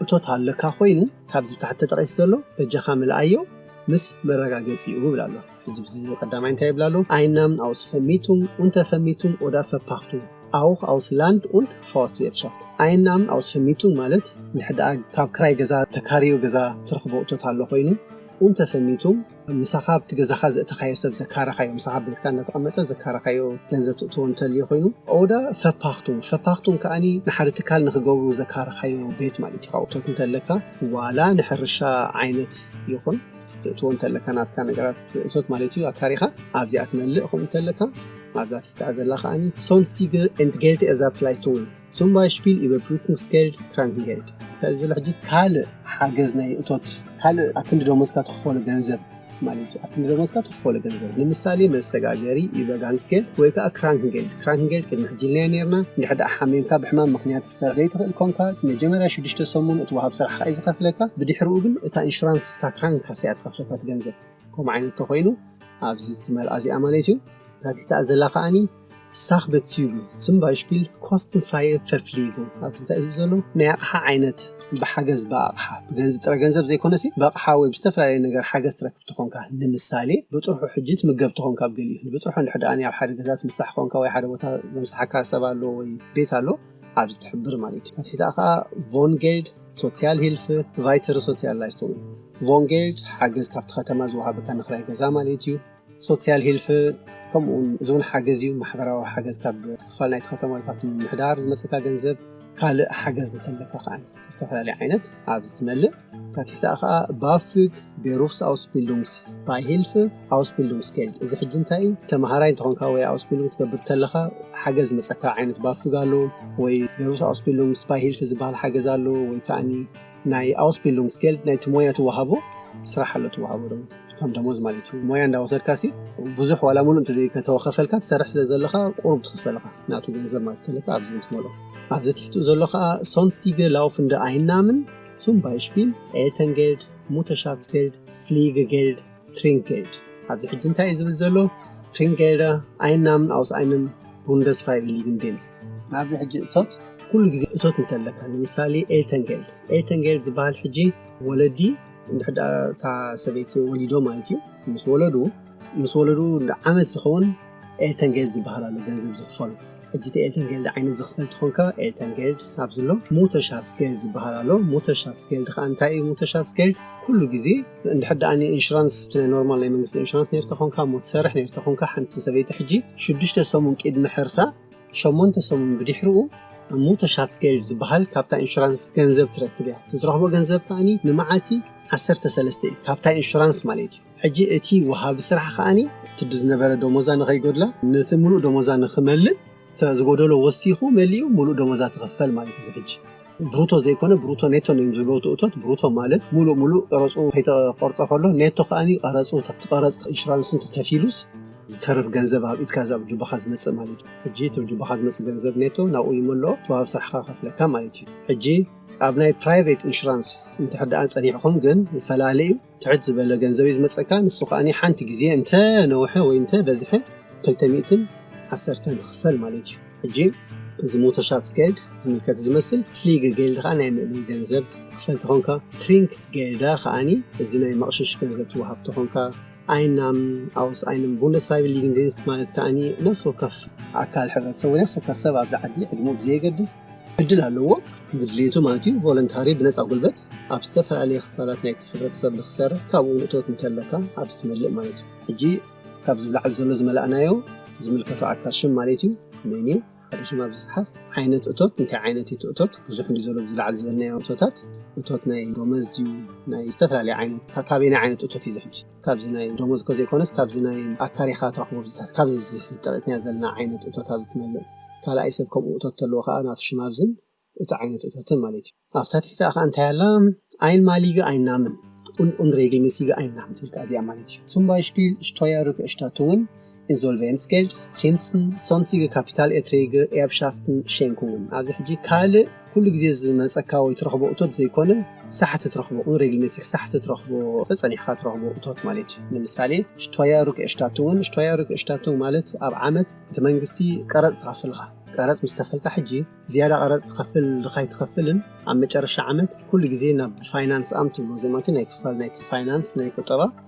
እቶት ኣለካ ኮይኑ ካብዚ ብታሕቲ ተጠቒሱ ዘሎ በጃኻ ምልኣዮ ምስ መረጋገጺኡ ይብል ኣሎ። ሕጂ ብዚ ቀዳማይ እንታይ ይብል ኣሎ? Einnahmen aus Vermietung, Untervermietung oder Verpachtung, auch aus Land- und Forstwirtschaft. Einnahmen aus Vermietung ማለት ንሕዳ ካብ ክራይ ገዛ ተካርዮ ገዛ ትረኽቦ እቶት ኣሎ ኮይኑ Untervermietung ምሳኻ ኣብቲ ገዛኻ ዘእተኻዮ ሰብ ዘካረኻዮ ምሳኻ ቤትካ እናተቐመጠ ዘካረኻዮ ገንዘብ ትእትዎ እንተልዮ ኮይኑ ኦዳ ፈፓክቱን ፈፓክቱን ከዓኒ ንሓደ ትካል ንክገብሩ ዘካረኻዮ ቤት ማለት እዩ። እቶት እንተለካ ዋላ ንሕርሻ ዓይነት ይኹን ዘእትዎ እንተለካ ናትካ ነገራት እቶት ማለት እዩ ኣካሪኻ ኣብዚኣ ትመልእ ከምኡ እንተለካ ኣብዛ ትሕቲኣ ዘላ ከዓኒ sonstige Entgeltersatzleistungen, zum Beispiel Überbrückungsgeld, Krankengeld። እንታይ ዘሎ ሕጂ ካልእ ሓገዝ ናይ እቶት ካልእ ኣብ ክንዲ ደሞዝካ ትኽፈሎ ገንዘብ ማለት እዩ። ኣብ ክንዲ ደሞዝካ ትኽፈሎ ገንዘብ ንምሳሌ መሰጋገሪ Übergangsgeld ወይ ከዓ Krankengeld። Krankengeld ቅድሚ ሕጂ ኢልናዮ ነርና እንድሕር ደኣ ሓሚምካ ብሕማም ምክንያት ክሰርሕ ዘይትኽእል ኮንካ እቲ መጀመርያ ሽዱሽተ ሰሙን እቲ ወሃብ ስራሕኻ እዩ ዝኸፍለካ። ብድሕሪኡ ግን እታ ኢንሹራንስ እታ ክራንክ ካሳ እያ ትኸፍለካ እቲ ገንዘብ። ከምኡ ዓይነት ተኮይኑ ኣብዚ ትመልኣ እዚኣ ማለት እዩ። እታ ትሕቲኣ ዘላ ከዓኒ Sachbezüge, zum Beispiel kostenfreie Verpflegung ኣብዚ እንታይ እዩ ዘሎ ናይ ኣቕሓ ዓይነት ብሓገዝ ብኣቕሓ ብገንዘብ ጥረ ገንዘብ ዘይኮነሲ ብኣቕሓ ወይ ብዝተፈላለየ ነገር ሓገዝ ትረክብ ተኾንካ ንምሳሌ ብጥርሑ ሕጂ ትምገብ ተኾንካ ኣብ ገሊኡ ብጥርሑ እንድሕር ደኣ ኣብ ሓደ ገዛ ትምሳሕ ኮንካ ወይ ሓደ ቦታ ዘምሳሓካ ሰብ ኣሎ ወይ ቤት ኣሎ ኣብዚ ትሕብር ማለት እዩ። ኣትሒታ ከዓ Wohngeld, Sozialhilfe, weitere Sozialleistungen. Wohngeld ሓገዝ ካብቲ ከተማ ዝወሃበካ ንክራይ ገዛ ማለት እዩ። Sozialhilfe ከምኡውን እዚ እውን ሓገዝ እዩ። ማሕበራዊ ሓገዝ ካብ ክፋል ናይቲ ከተማ ወይ ካብቲ ምምሕዳር ዝመፀካ ገንዘብ ካልእ ሓገዝ እንተለካ ከዓ ዝተፈላለየ ዓይነት ኣብዚ ትመልእ። ታቲሕታ ከዓ BAföG, Berufsausbildungsbeihilfe, Ausbildungsgeld። እዚ ሕጂ እንታይ እዩ? ተምሃራይ እንተኾንካ ወይ ኣውስቢልዱንግ ትገብር እንተለኻ ሓገዝ መፀካ ዓይነት BAföG ኣሎ ወይ Berufsausbildungsbeihilfe ዝበሃል ሓገዝ ኣሎ ወይ ከዓኒ ናይ Ausbildungsgeld ናይ ትሞያ ትወሃቦ ስራሕ ኣሎ ትወሃቦ ደሞዝ ከም ደሞዝ ማለት እዩ። ሞያ እንዳወሰድካ ሲ ብዙሕ ዋላ ሙሉእ እንተዘይከተወኸፈልካ ትሰርሕ ስለ ዘለኻ ቁሩብ ትኽፈልኻ ናቱ ገንዘብ ማለት ተለካ ኣብዚ ትመሎ ኣብዚ ትሕትኡ ዘሎ ከዓ sonstige laufende Einnahmen, zum Beispiel Elterngeld, Mutterschaftsgeld, Pflegegeld, Trinkgeld። ኣብዚ ሕጂ እንታይ እዩ ዝብል ዘሎ? Trinkgelder, Einnahmen aus einem Bundesfreiwilligendienst። ኣብዚ ሕጂ እቶት ኩሉ ግዜ እቶት እንተለካ ንምሳሌ Elterngeld Elterngeld ዝበሃል ሕጂ ወለዲ እንድሕር ደኣ እታ ሰበይቲ ወሊዶ ማለት እዩ ምስ ወለዱ ምስ ወለዱ ንዓመት ዝኸውን Elterngeld ዝበሃል ኣሎ ገንዘብ ዝኽፈሉ። ሕጂ እቲ Elterngeld ዓይነት ዝኽፈል ትኾንካ Elterngeld ኣብዚ ኣሎ Mutterschaftsgeld ዝበሃል ኣሎ። Mutterschaftsgeld ከዓ እንታይ እዩ? Mutterschaftsgeld ኩሉ ግዜ እንድሕር ደኣ ኢንሹራንስ እቲ ናይ ኖርማል ናይ መንግስቲ ኢንሹራንስ ነርካ ኾንካ እሞ ትሰርሕ ነርካ ኾንካ ሓንቲ ሰበይቲ ሕጂ ሽዱሽተ ሰሙን ቅድሚ ሕርሳ ሸሞንተ ሰሙን ብድሕሪኡ Mutterschaftsgeld ዝበሃል ካብታ ኢንሹራንስ ገንዘብ ትረክብ እያ። እቲ ዝረኽቦ ገንዘብ ከዓኒ ንመዓልቲ ዓሰርተ ሰለስተ እዩ ካብታ ኢንሹራንስ ማለት እዩ። ሕጂ እቲ ወሃቢ ስራሕ ከዓኒ እቲ ዝነበረ ደሞዛ ንኸይጎድላ ነቲ ሙሉእ ደሞዛ ንኽመልእ ዝጎደሎ ወሲኹ መሊኡ ሙሉእ ደሞዛ ትኽፈል ማለት እዩ። ሕጂ ብሩቶ ዘይኮነ ብሩቶ ኔቶ እዮም ዝብለዉ ትእቶት። ብሩቶ ማለት ሙሉእ ሙሉእ ቀረፁ ከይተቆርፀ ከሎ ኔቶ ከዓኒ ቀረፁ ተፍቲ ቀረፅ ኢንሹራንሱ እንተከፊሉስ ዝተርፍ ገንዘብ ኣብ ኢድካ ዛብ ጁባኻ ዝመፅእ ማለት እዩ። ሕጂ እቲ ጁባኻ ዝመፅእ ገንዘብ ኔቶ ናብኡ ይመልኦ ተዋብ ስራሕኻ ከፍለካ ማለት እዩ። ሕጂ ኣብ ናይ ፕራይቬት ኢንሹራንስ እንተሕዳኣ ፀኒዕኹም ግን ይፈላለ እዩ። ትሕት ዝበለ ገንዘብ እዩ ዝመፀካ። ንሱ ከዓኒ ሓንቲ ግዜ እንተ ነውሐ ወይ እንተ በዝሐ ክልተ ሚእትን ዓሰርተን ትኽፈል ማለት እዩ። ሕጂ እዚ ሙተሻፍትስገልድ ዝምልከት ዝመስል ፍሊገ ጌልድ ከዓ ናይ ምእሊ ገንዘብ ትኽፈል ተኾንካ ትሪንክ ጌልዳ ከዓኒ እዚ ናይ መቕሽሽ ገንዘብ ትወሃብ ተኾንካ ኣይናም ኣውስ ኣይንም ቡንደስ ፍራይቪሊግን ዲንስት ማለት ከዓኒ ነፍሲ ወከፍ ኣካል ሕብረተሰብ ወይ ነፍሲ ወከፍ ሰብ ኣብዚ ዓዲ ዕድሙ ብዘየገድስ ዕድል ኣለዎ ብድሌቱ ማለት እዩ ቮለንታሪ ብነፃ ጉልበት ኣብ ዝተፈላለየ ክፋላት ናይቲ ሕብረተሰብ ንክሰርሕ ካብኡ ንእቶት እንተለካ ኣብዚ ትመልእ ማለት እዩ። ሕጂ ካብዚ ብላዕሊ ዘሎ ዝመላእናዮ ዝምልከቶ ኣካል ሽም ማለት እዩ መን እዩ ሓደ ሽም ኣብዚ ዝፅሓፍ ዓይነት እቶት እንታይ ዓይነት እዩ እቲ እቶት ብዙሕ እንዲ ዘሎ ብዝላዕሊ ዝበልናዮ እቶታት እቶት ናይ ዶመዝ ድዩ ናይ ዝተፈላለየ ዓይነት ካካበይ ናይ ዓይነት እቶት እዩ ዝሕጂ ካብዚ ናይ ዶመዝ እኮ ዘይኮነስ ካብዚ ናይ ኣካሪኻ ትረኽቦ ብዝታት ካብዚ ጠቂጥናዮ ዘለና ዓይነት እቶት ኣብዚ ትመልእ ካልኣይ ሰብ ከምኡ እቶት ተለዎ ከዓ ናቱ ሽም ኣብዝን እቲ ዓይነት እቶትን ማለት እዩ። ኣብታ ትሕቲ ከዓ እንታይ ኣላ? Einmalige Einnahmen und unregelmäßige Einnahmen ትብል ከዓ እዚኣ ማለት እዩ። Zum Beispiel Steuerrückerstattungen, Insolvenzgeld, Zinsen, sonstige Kapitalerträge, Erbschaften, Schenkungen። ኣብዚ ሕጂ ካልእ ኩሉ ግዜ ዝመፀካ ወይ ትረኽቦ እቶት ዘይኮነ ሳሕቲ ትረኽቦ፣ unregelmäßig ሳሕቲ ትረኽቦ፣ ፀፀኒሕካ ትረኽቦ እቶት ማለት እዩ። ንምሳሌ Steuerrückerstattungen፣ Steuerrückerstattung ማለት ኣብ ዓመት እቲ መንግስቲ ቀረፅ ትኸፍልካ። ቀረፅ ምስ ከፈልካ ሕጂ ዝያዳ ቀረፅ ትኸፍል ድኻ ኣይትኸፍልን ኣብ መጨረሻ ዓመት ኩሉ ግዜ ናብ ፋይናንስ ኣምት ትብሎ ዘማቲ ናይ ክፋል ናይቲ ፋይናንስ ናይ ቁጠባ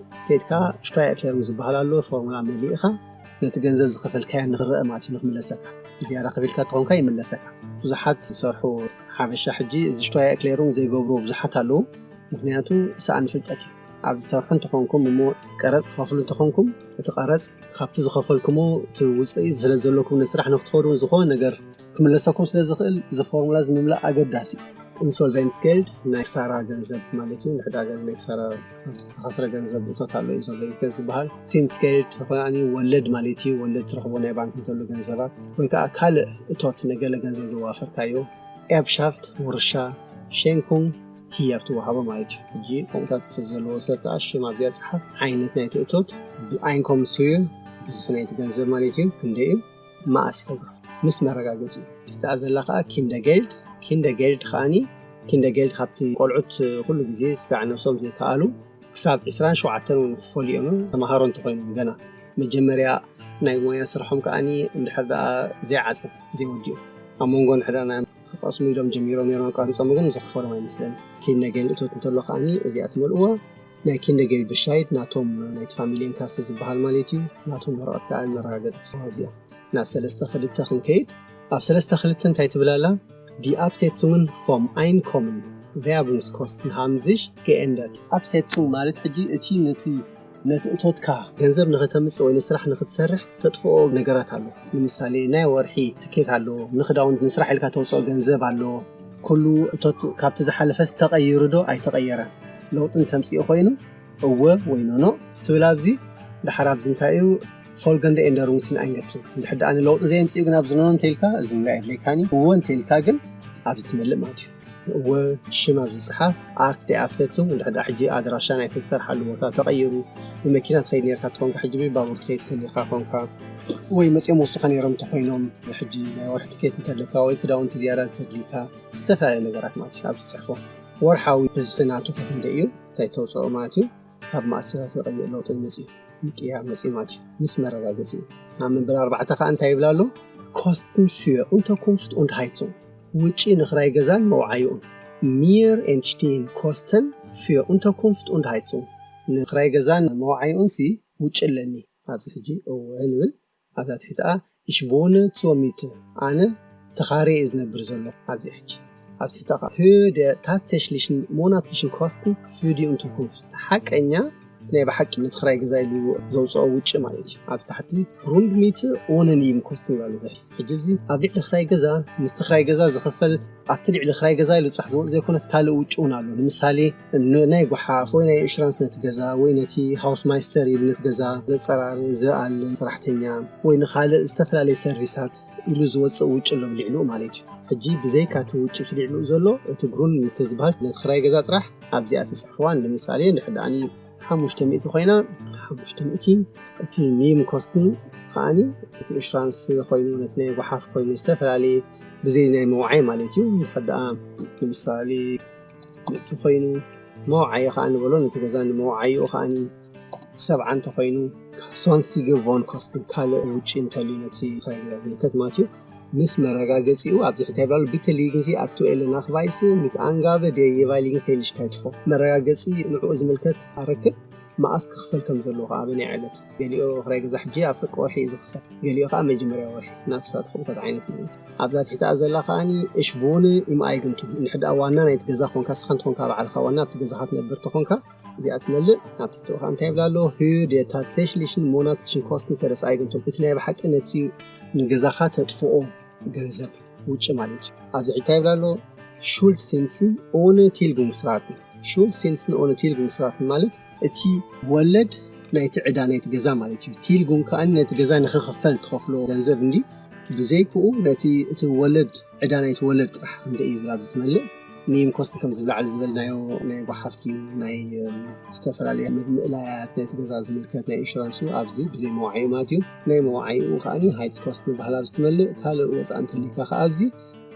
ከይድካ ሽቶያ ክሌሩም ዝበሃል ኣሎ። ፎርሙላ መሊእኻ ነቲ ገንዘብ ዝኸፈልካዮ ንክረአ ማለት እዩ፣ ንክምለሰካ። ዝያዳ ከፊልካ ተኾንካ ይምለሰካ። ብዙሓት ዝሰርሑ ሓበሻ ሕጂ እዚ ሽቶያ ክሌሩም ዘይገብሩ ብዙሓት ኣለዉ። ምክንያቱ ሰኣን ፍልጠት እዩ። ኣብ ዝሰርሑ እንተኾንኩም እሞ ቀረፅ ትኸፍሉ እንተኾንኩም እቲ ቀረፅ ካብቲ ዝኸፈልኩሞ እቲ ውፅኢት ስለ ዘለኩም ንስራሕ ንክትኸዱ ዝኾነ ነገር ክምለሰኩም ስለ ዝኽእል እዚ ፎርሙላ እዚ ምምላእ ኣገዳሲ እዩ። Insolvenzgeld ናይ ክሳራ ገንዘብ ማለት እዩ። ንሕዳገ ናይ ክሳራ ዝተኸስረ ገንዘብ እቶት ኣሎ። Insolvenzgeld ዝበሃል Zinsgeld ተኾያኒ ወለድ ማለት እዩ። ወለድ ትረኽቦ ናይ ባንክ እንተሎ ገንዘባት ወይ ከዓ ካልእ እቶት ነገለ ገንዘብ ዘዋፈርካዮ Erbschaft ውርሻ Schenkung ህያብ ትወሃቦ ማለት እዩ። ሕጂ ከምኡታት ዘለዎ ሰብ ከዓ ሽም ኣብዚኣ ፀሓፍ፣ ዓይነት ናይቲ እቶት፣ Einkommenshöhe ብዝሒ ናይቲ ገንዘብ ማለት እዩ፣ ክንደይ እዩ፣ መኣስ ኢኻ ዝኸፍል ምስ መረጋገፂ እዩ። እታ ዘላ ከዓ Kindergeld፣ Kindergeld ከዓኒ Kindergeld ካብቲ ቆልዑት ኩሉ ግዜ ስጋዕ ነብሶም ዘይከኣሉ ክሳብ ዕስራን ሸውዓተን እውን ክፈሉ እዮም፣ ተምሃሮ እንተኮይኖም ገና መጀመርያ ናይ ሞያ ስርሖም ከዓኒ እንድሕር ደኣ ዘይዓፅም ዘይወዲኡ ኣብ መንጎ እንድሕር ደኣ ናይ ክቐስሙ ኢሎም ጀሚሮም ነይሮም ኣቋሪፆም ግን ዘኽፈሎም ኣይመስለኒ። Kindergeld እቶት እንተሎ ከዓኒ እዚኣ ትመልእዋ። ናይ Kindergeld Bescheid ናቶም ናይቲ Familienkasse ዝበሃል ማለት እዩ። ናቶም ወረቐት ከዓ መረጋገፂ ክስዋ እዚኣ ናብ ሰለስተ ክልተ ክንከይድ ኣብ ሰለስተ ክልተ እንታይ ትብል ኣላ? Die Absetzungen vom Einkommen, Werbungskosten haben sich geändert። Absetzung ማለት ሕጂ እቲ ነቲ ነቲ እቶትካ ገንዘብ ንኸተምፅእ ወይ ንስራሕ ንክትሰርሕ ተጥፍኦ ነገራት ኣሎ። ንምሳሌ ናይ ወርሒ ትኬት ኣሎ፣ ንክዳውንቲ ንስራሕ ኢልካ ተውፅኦ ገንዘብ ኣሎ። ኩሉ እቶት ካብቲ ዝሓለፈስ ተቐይሩ ዶ ኣይተቐየረን? ለውጢ እንተምፅኡ ኮይኑ እወ ወይ ኖኖ ትብል። ኣብዚ ድሓር ኣብዚ እንታይ እዩ folgende Änderungen sind eingetreten። እንድሕር ደኣ ንለውጢ ዘየምፅኡ ግን ኣብዚ ኖኖ እንተኢልካ እዚ ምንታይ የድልየካኒ፣ እወ እንተኢልካ ግን ኣብዚ ትመልእ ማለት እዩ። እወ ሽም ኣብዚ ፅሓፍ፣ Art der Absetzung፣ እንድሕር ደኣ ሕጂ ኣድራሻ ናይ ትሰርሓሉ ቦታ ተቐይሩ፣ ብመኪና ትኸይድ ነርካ ትኾንካ ሕጂ ብባቡር ትኸይድ ተሊኻ ኮንካ ወይ መፅኦም ወስዱኻ ነይሮም እንተኾይኖም ሕጂ ናይ ወርሒ ትኬት እንተለካ ወይ ክዳውንቲ ዝያዳ እንተድልካ ዝተፈላለዩ ነገራት ማለት እዩ ኣብዚ ትፅሕፎ። ወርሓዊ ብዝሒ ናቱ ከክንደ እዩ እንታይ ተውፅኦ ማለት እዩ። ካብ ማእሰራት ዝቐይር ለውጢ መፅኡ ምቅያር መፅኡ ማለት እዩ ምስ መረጋገፂ እዩ። ኣብ መበል ኣርባዕተ ከዓ እንታይ ይብል ኣሎ? Kosten für Unterkunft und Heizung። ውጪ ንክራይ ገዛን መውዓይኡን። Mir entstehen Kosten für Unterkunft und Heizung። ንክራይ ገዛን መውዓይኡን ሲ ውጪ ኣለኒ። ኣብዚ ሕጂ እወ ንብል። ኣብዛ ትሕቲ ከዓ Ich wohne zur Miete። ኣነ ተኻርየ እየ ዝነብር ዘሎ ኣብዚ ሕጂ። ኣብ ትሕቲ ከዓ Höhe der tatsächlichen monatlichen Kosten für die Unterkunft። ሓቀኛ ናይ ብሓቂ ነቲ ክራይ ገዛ ኢሉ ዘውፅኦ ውጪ ማለት እዩ። ኣብዚ ታሕቲ Grundmiete ohne Nebenkosten ይብላሉ። እዚ ሕጂ እዚ ኣብ ልዕሊ ክራይ ገዛ ምስቲ ክራይ ገዛ ዝኽፈል ኣብቲ ልዕሊ ክራይ ገዛ ኢሉ ጥራሕ ዝወፅ ዘይኮነስ ካልእ ውጪ እውን ኣሎ። ንምሳሌ ን- ናይ ጓሓፍ ወይ ናይ ኢንሹራንስ ነቲ ገዛ ወይ ነቲ Hausmeister ኢሉ ነቲ ገዛ ዘፀራሪ ዘኣል ሰራሕተኛ ወይ ንካልእ ዝተፈላለየ ሰርቪሳት ኢሉ ዝወፅእ ውጪ ኣሎ ብልዕሊኡ ማለት እዩ። ሕጂ ብዘይካ እቲ ውጪ ብቲ ልዕሊኡ ዘሎ እቲ Grundmiete ዝበሃል ነቲ ክራይ ገዛ ጥራሕ ኣብዚኣ ትፅሕፍዋን ንምሳሌ እንድሕር ደኣኒ ሓሙሽተ ሚእቲ ኮይና ሓሙሽተ ሚእቲ እቲ Nebenkosten ከዓኒ እቲ ኢንሹራንስ ኮይኑ ነቲ ናይ ጓሓፍ ኮይኑ ዝተፈላለየ ብዘይ ናይ መውዓይ ማለት እዩ። እንድሕር ደኣ ንምሳሌ ሚእቲ ኮይኑ መውዓይ ከዓ ንበሎ ነቲ ገዛ ንመውዓይኡ ከዓኒ ሰብዓ እንተኮይኑ sonstige Wohnkosten ካልእ ውጪ እንተልዩ ነቲ ክራይ ገዛ ዝምልከት ማለት እዩ። ምስ መረጋገፂኡ ኣብዚ ሕታይ ብላሉ Bitte legen Sie aktuelle Nachweise mit Angabe der jeweiligen Fälligkeit vor። መረጋገፂ ንዕኡ ዝምልከት ኣረክብ መኣስ ክኽፈል ከም ዘለዎ ከዓ ኣበናይ ዕለት። ገሊኦ ክራይ ገዛ ሕጂ ኣብ ፍርቂ ወርሒ እዩ ዝኽፈል፣ ገሊኦ ከዓ መጀመርያ ወርሒ ናቱ ሳትፎምታት ዓይነት ማለት እዩ። ኣብዛ ትሕቲኣ ዘላ ከዓኒ Ich wohne im Eigentum። እንድሕር ደኣ ዋና ናይቲ ገዛ ኮንካ፣ ስኻ እንተኾንካ ባዕልኻ ዋና ኣብቲ ገዛኻ ትነብር ተኾንካ እዚኣ ትመልእ። ናብ ትሕቲ ከዓ እንታይ ይብላ ኣሎ? Höhe der tatsächlichen monatlichen Kosten für das Eigentum። እቲ ናይ ብሓቂ ነቲ ንገዛኻ ተጥፍኦ ገንዘብ ውጪ ማለት እዩ። ኣብዚ ሕጂ እንታይ ይብላ ኣሎ? Schuldzinsen ohne Tilgungsraten። Schuldzinsen ohne Tilgungsraten ማለት እቲ ወለድ ናይቲ ዕዳ ናይቲ ገዛ ማለት እዩ። Tilgung ከዓ ነቲ ገዛ ንክኽፈል ትኸፍሎ ገንዘብ እንዲ ብዘይክኡ ነቲ እቲ ወለድ ዕዳ ናይቲ ወለድ ጥራሕ ክንደ እዩ ዝብል ኣብዚ ትመልእ። ኒም ኮስት ከም ዝብላዕሊ ዝበልናዮ ናይ ጓሓፍቲ ናይ ዝተፈላለዩ ምእላያት ናይቲ ገዛ ዝምልከት ናይ ኢንሹራንስ ኣብዚ ብዘይ መዋዒኡ ማለት እዩ። ናይ መዋዒኡ ከዓኒ ሃይት ኮስት ንባህል ኣብዚ ትመልእ። ካልእ ወፃእ እንተሊካ ከዓ ኣብዚ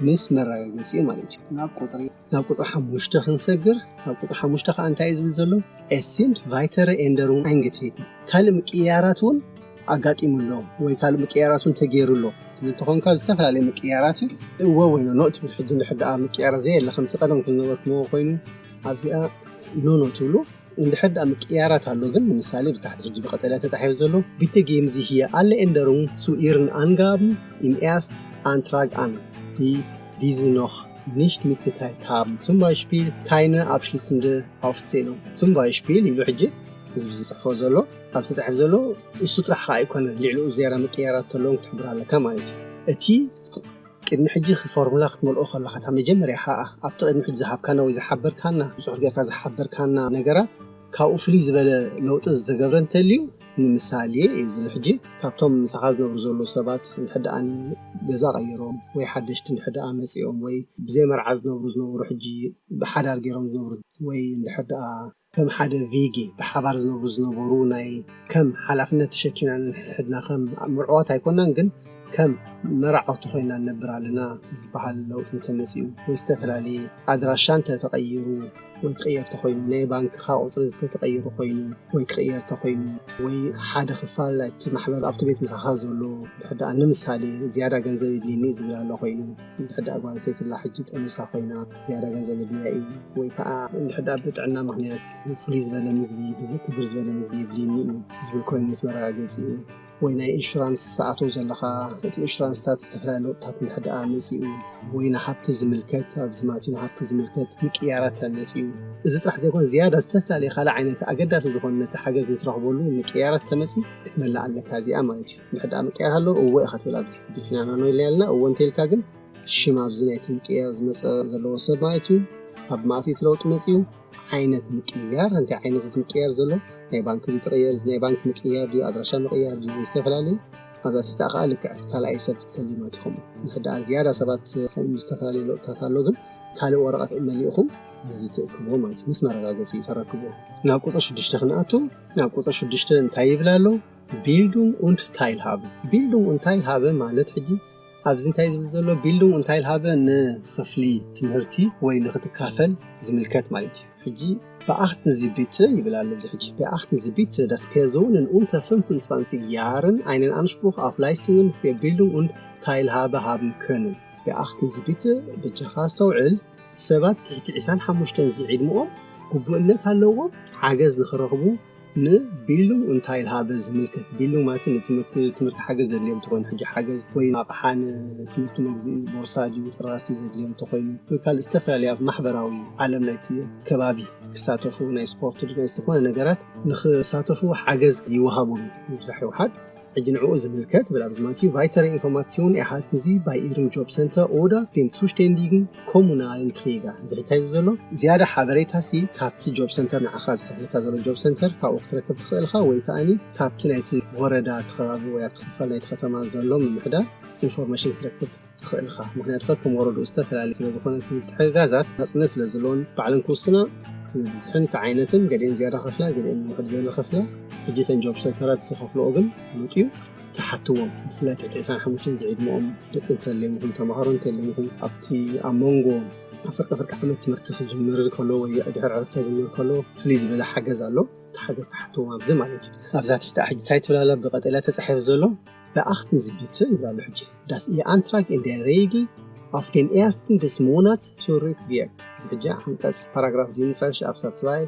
ምስ መረጋገፂኡ ማለት እዩ። ናብ ቁፅሪ ናብ ቁፅሪ ሓሙሽተ ክንሰግር። ናብ ቁፅሪ ሓሙሽተ ከዓ እንታይ እዩ ዝብል ዘሎ? ኤሲንድ ቫይተረ ኤንደሩን ኣይንግትሪት። ካልእ ምቅያራት እውን ኣጋጢሙ ኣሎ ወይ ካልእ ምቅያራት እውን ተገይሩ ኣሎ ትብል ተኾንካ፣ ዝተፈላለዩ ምቅያራት እዩ። እወ ወይ ኖ ትብል። ሕጂ እንድሕር ደኣ ምቅያር ዘየለ ከምቲ ቀደም ዝነበርኩሞ ኮይኑ ኣብዚኣ ኖ ኖ ትብሉ። እንድሕር ደኣ ምቅያራት ኣሎ ግን ንምሳሌ ብታሕቲ ሕጂ ብቀጠልያ ተጻሒፉ ዘሎ bitte geben Sie hier alle Änderungen zu Ihren Angaben im erst Antrag an, die diese noch nicht mitgeteilt haben, zum Beispiel keine abschließende Aufzählung zum Beispiel ኢሉ ሕጂ ህዝቢ ዝፅሕፎ ዘሎ ኣብ ተፃሒፍ ዘሎ እሱ ጥራሕ ከዓ ኣይኮነን። ልዕሊኡ ዝያዳ ምቅያራት ተለዎም ክትሕብር ኣለካ ማለት እዩ። እቲ ቅድሚ ሕጂ ፎርሙላ ክትመልኦ ከለካ እታ መጀመርያ ከዓ ኣብቲ ቅድሚ ሕጂ ዝሃብካና ወይ ዝሓበርካና ብፅሑፍ ጌርካ ዝሓበርካና ነገራት ካብኡ ፍልይ ዝበለ ለውጢ ዝተገብረ እንተልዩ ንምሳሌ እዩ ዝብል ሕጂ ካብቶም ምሳኻ ዝነብሩ ዘለዉ ሰባት እንድሕር ደኣ ገዛ ቀይሮም ወይ ሓደሽቲ እንድሕር ደኣ መፂኦም ወይ ብዘይ መርዓ ዝነብሩ ዝነበሩ ሕጂ ብሓዳር ገይሮም ዝነብሩ ወይ እንድሕር ደኣ ከም ሓደ ቪጊ ብሓባር ዝነብሩ ዝነበሩ ናይ ከም ሓላፍነት ተሸኪምና ንሕድና ከም ምርዕዋት ኣይኮናን ግን ከም መራዕውቲ ኮይና ንነብር ኣለና ዝበሃል ለውጢ እንተመፂኡ ወይ ዝተፈላለየ ኣድራሻ እንተተቐይሩ ወይ ክቕየር ተኮይኑ ናይ ባንክኻ ቁፅሪ እንተተቐይሩ ኮይኑ ወይ ክቕየር ተኮይኑ ወይ ሓደ ክፋል ናይቲ ማሕበር ኣብቲ ቤት ምሳኻ ዘሎ ድሕዳ ንምሳሌ ዝያዳ ገንዘብ የድልየኒ ዝብል ኣሎ ኮይኑ ድሕዳ ጓል ሰይትላ ሕጂ ጠኒሳ ኮይና ዝያዳ ገንዘብ የድልያ እዩ ወይ ከዓ እንድሕዳ ብጥዕና ምክንያት ፍሉይ ዝበለ ምግቢ ብዝክብር ዝበለ ምግቢ የድልየኒ እዩ ዝብል ኮይኑ ምስ መረጋገፂ እዩ ወይ ናይ ኢንሹራንስ ዝኣተው ዘለኻ እቲ ኢንሹራንስታት ዝተፈላለዩ ለውጥታት እንድሕር ደኣ መፂኡ ወይ ንሃብቲ ዝምልከት ኣብዚ ማለት እዩ ንሃብቲ ዝምልከት ምቅያራት ተመፂኡ እዚ ጥራሕ ዘይኮነ ዝያዳ ዝተፈላለዩ ካልእ ዓይነት ኣገዳሲ ዝኾነ ነቲ ሓገዝ ንትረኽበሉ ምቅያራት ተመፂኡ ክትመልእ ኣለካ እዚኣ ማለት እዩ እንድሕር ደኣ ምቅያራት ኣለዎ እወ ኢኻ ትብል ኣብዚ ድሕና ናኖ ኢልና እወ እንተኢልካ ግን ሽም ኣብዚ ናይቲ ምቅያር ዝመፀ ዘለዎ ሰብ ማለት እዩ ካብ ማእሰይቲ ለውጢ መፂኡ ዓይነት ምቅያር እንታይ ዓይነት እቲ ምቅያር ዘሎ ናይ ባንክ ድዩ ተቀየር ናይ ባንክ ምቅያር ድዩ ኣድራሻ ምቅያር ድዩ ዝተፈላለዩ ኣብዛ ትሕታ ከዓ ልክዕ ካልኣይ ሰብ ክተልዩ ማለት ይኹም ንሕዳ ዝያዳ ሰባት ዝተፈላለዩ ለውጥታት ኣሎ ግን ካልእ ወረቐት መሊእኹም እዚ ትእክብዎ ማለት እዩ ምስ መረጋገፂ ተረክብዎ ናብ ቁፅር ሽዱሽተ ክንኣቱ ናብ ቁፅር ሽዱሽተ እንታይ ይብል ኣሎ Bildung und Teilhabe Bildung und Teilhabe ማለት ሕጂ ኣብዚ እንታይ ዝብል ዘሎ Bildung und Teilhabe ንክፍሊ ትምህርቲ ወይ ንክትካፈል ዝምልከት ማለት እዩ ሕጂ Beachten Sie bitte ይብል ኣሎ እዚ ሕጂ Beachten Sie bitte dass Personen unter fünfundzwanzig Jahren einen Anspruch auf Leistungen für Bildung und Teilhabe haben können Beachten Sie bitte በጃኻ ኣስተውዕል ሰባት ትሕቲ ዕስራን ሓሙሽተን ዝዕድምኦም ግቡእነት ኣለዎም ሓገዝ ንክረኽቡ ንቢልዱንግ እንታይ ኢልሃበ ዝምልከት ቢልዱንግ ማለት ንትምህርቲ ትምህርቲ ሓገዝ ዘድልዮም ተኾይኑ ሕጂ ሓገዝ ወይ ኣቕሓ ንትምህርቲ መግዝኢ ቦርሳ ድዩ ጥራስ ድዩ ዘድልዮም ተኾይኑ ወይ ካልእ ዝተፈላለዩ ኣብ ማሕበራዊ ዓለም ናይቲ ከባቢ ክሳተፉ ናይ ስፖርት ድዩ ናይ ዝኾነ ነገራት ንክሳተፉ ሓገዝ ይወሃቦም እዩ ብዛሕ ይውሓድ ሕጂ ንዕኡ ዝምልከት ብላብ ዝማንኪ weitere Informationen erhalten Sie bei Ihrem Jobcenter oder dem zuständigen kommunalen Träger እዚ ሕታይ ዘሎ ዝያዳ ሓበሬታ ሲ ካብቲ ጆብ ሰንተር ንዓኻ ዝሕልካ ዘሎ ጆብ ሰንተር ካብኡ ክትረክብ ትኽእልካ ወይ ከዓኒ ካብቲ ናይቲ ወረዳ እቲ ከባቢ ወይ ኣብቲ ክፋል ናይቲ ከተማ ዘሎ ምምሕዳር ኢንፎርሜሽን ክትረክብ ትኽእልኻ ምክንያቱ ከም ወረዱ ዝተፈላለዩ ስለ ዝኾነ እቲ ምትሕግጋዛት ናፅነት ስለ ዘለዎን ባዕለን ክውስና እቲ ብዝሕን እቲ ዓይነትን ገሊአን ዝያዳ ከፍላ ገሊአን ንውሕድ ዝበለ ከፍላ ሕጂ ተን ጆብ ሰንተራት ዝኸፍልኦ ግን ፍሉጥ እዩ ትሓትዎም ብፍላይ ትሕቲ ዕስራን ሓሙሽተን ዝዕድመኦም ደቂ እንተልዮም ይኹን ተምሃሮ እንተልዮም ይኹን ኣብቲ ኣብ መንጎ ኣብ ፍርቂ ፍርቂ ዓመት ትምህርቲ ክጅምር ከሎ ወይ ድሕሪ ዕረፍቲ ክጅምር ከሎ ፍልይ ዝበለ ሓገዝ ኣሎ እቲ ሓገዝ ትሓትዎም ኣብዚ ማለት እዩ ኣብዛ ትሕቲ ሕጂ እንታይ ትብላላ ብቀጠልያ ተፃሒፍ ዘሎ Beachten Sie bitte ይብላሉ ሕጂ dass Ihr Antrag in der Regel auf den ersten des Monats zurückwirkt እዚ ሕጂ ዓንቀፅ ፓራግራፍ ዚምትራሽ ኣብ ሳት zwei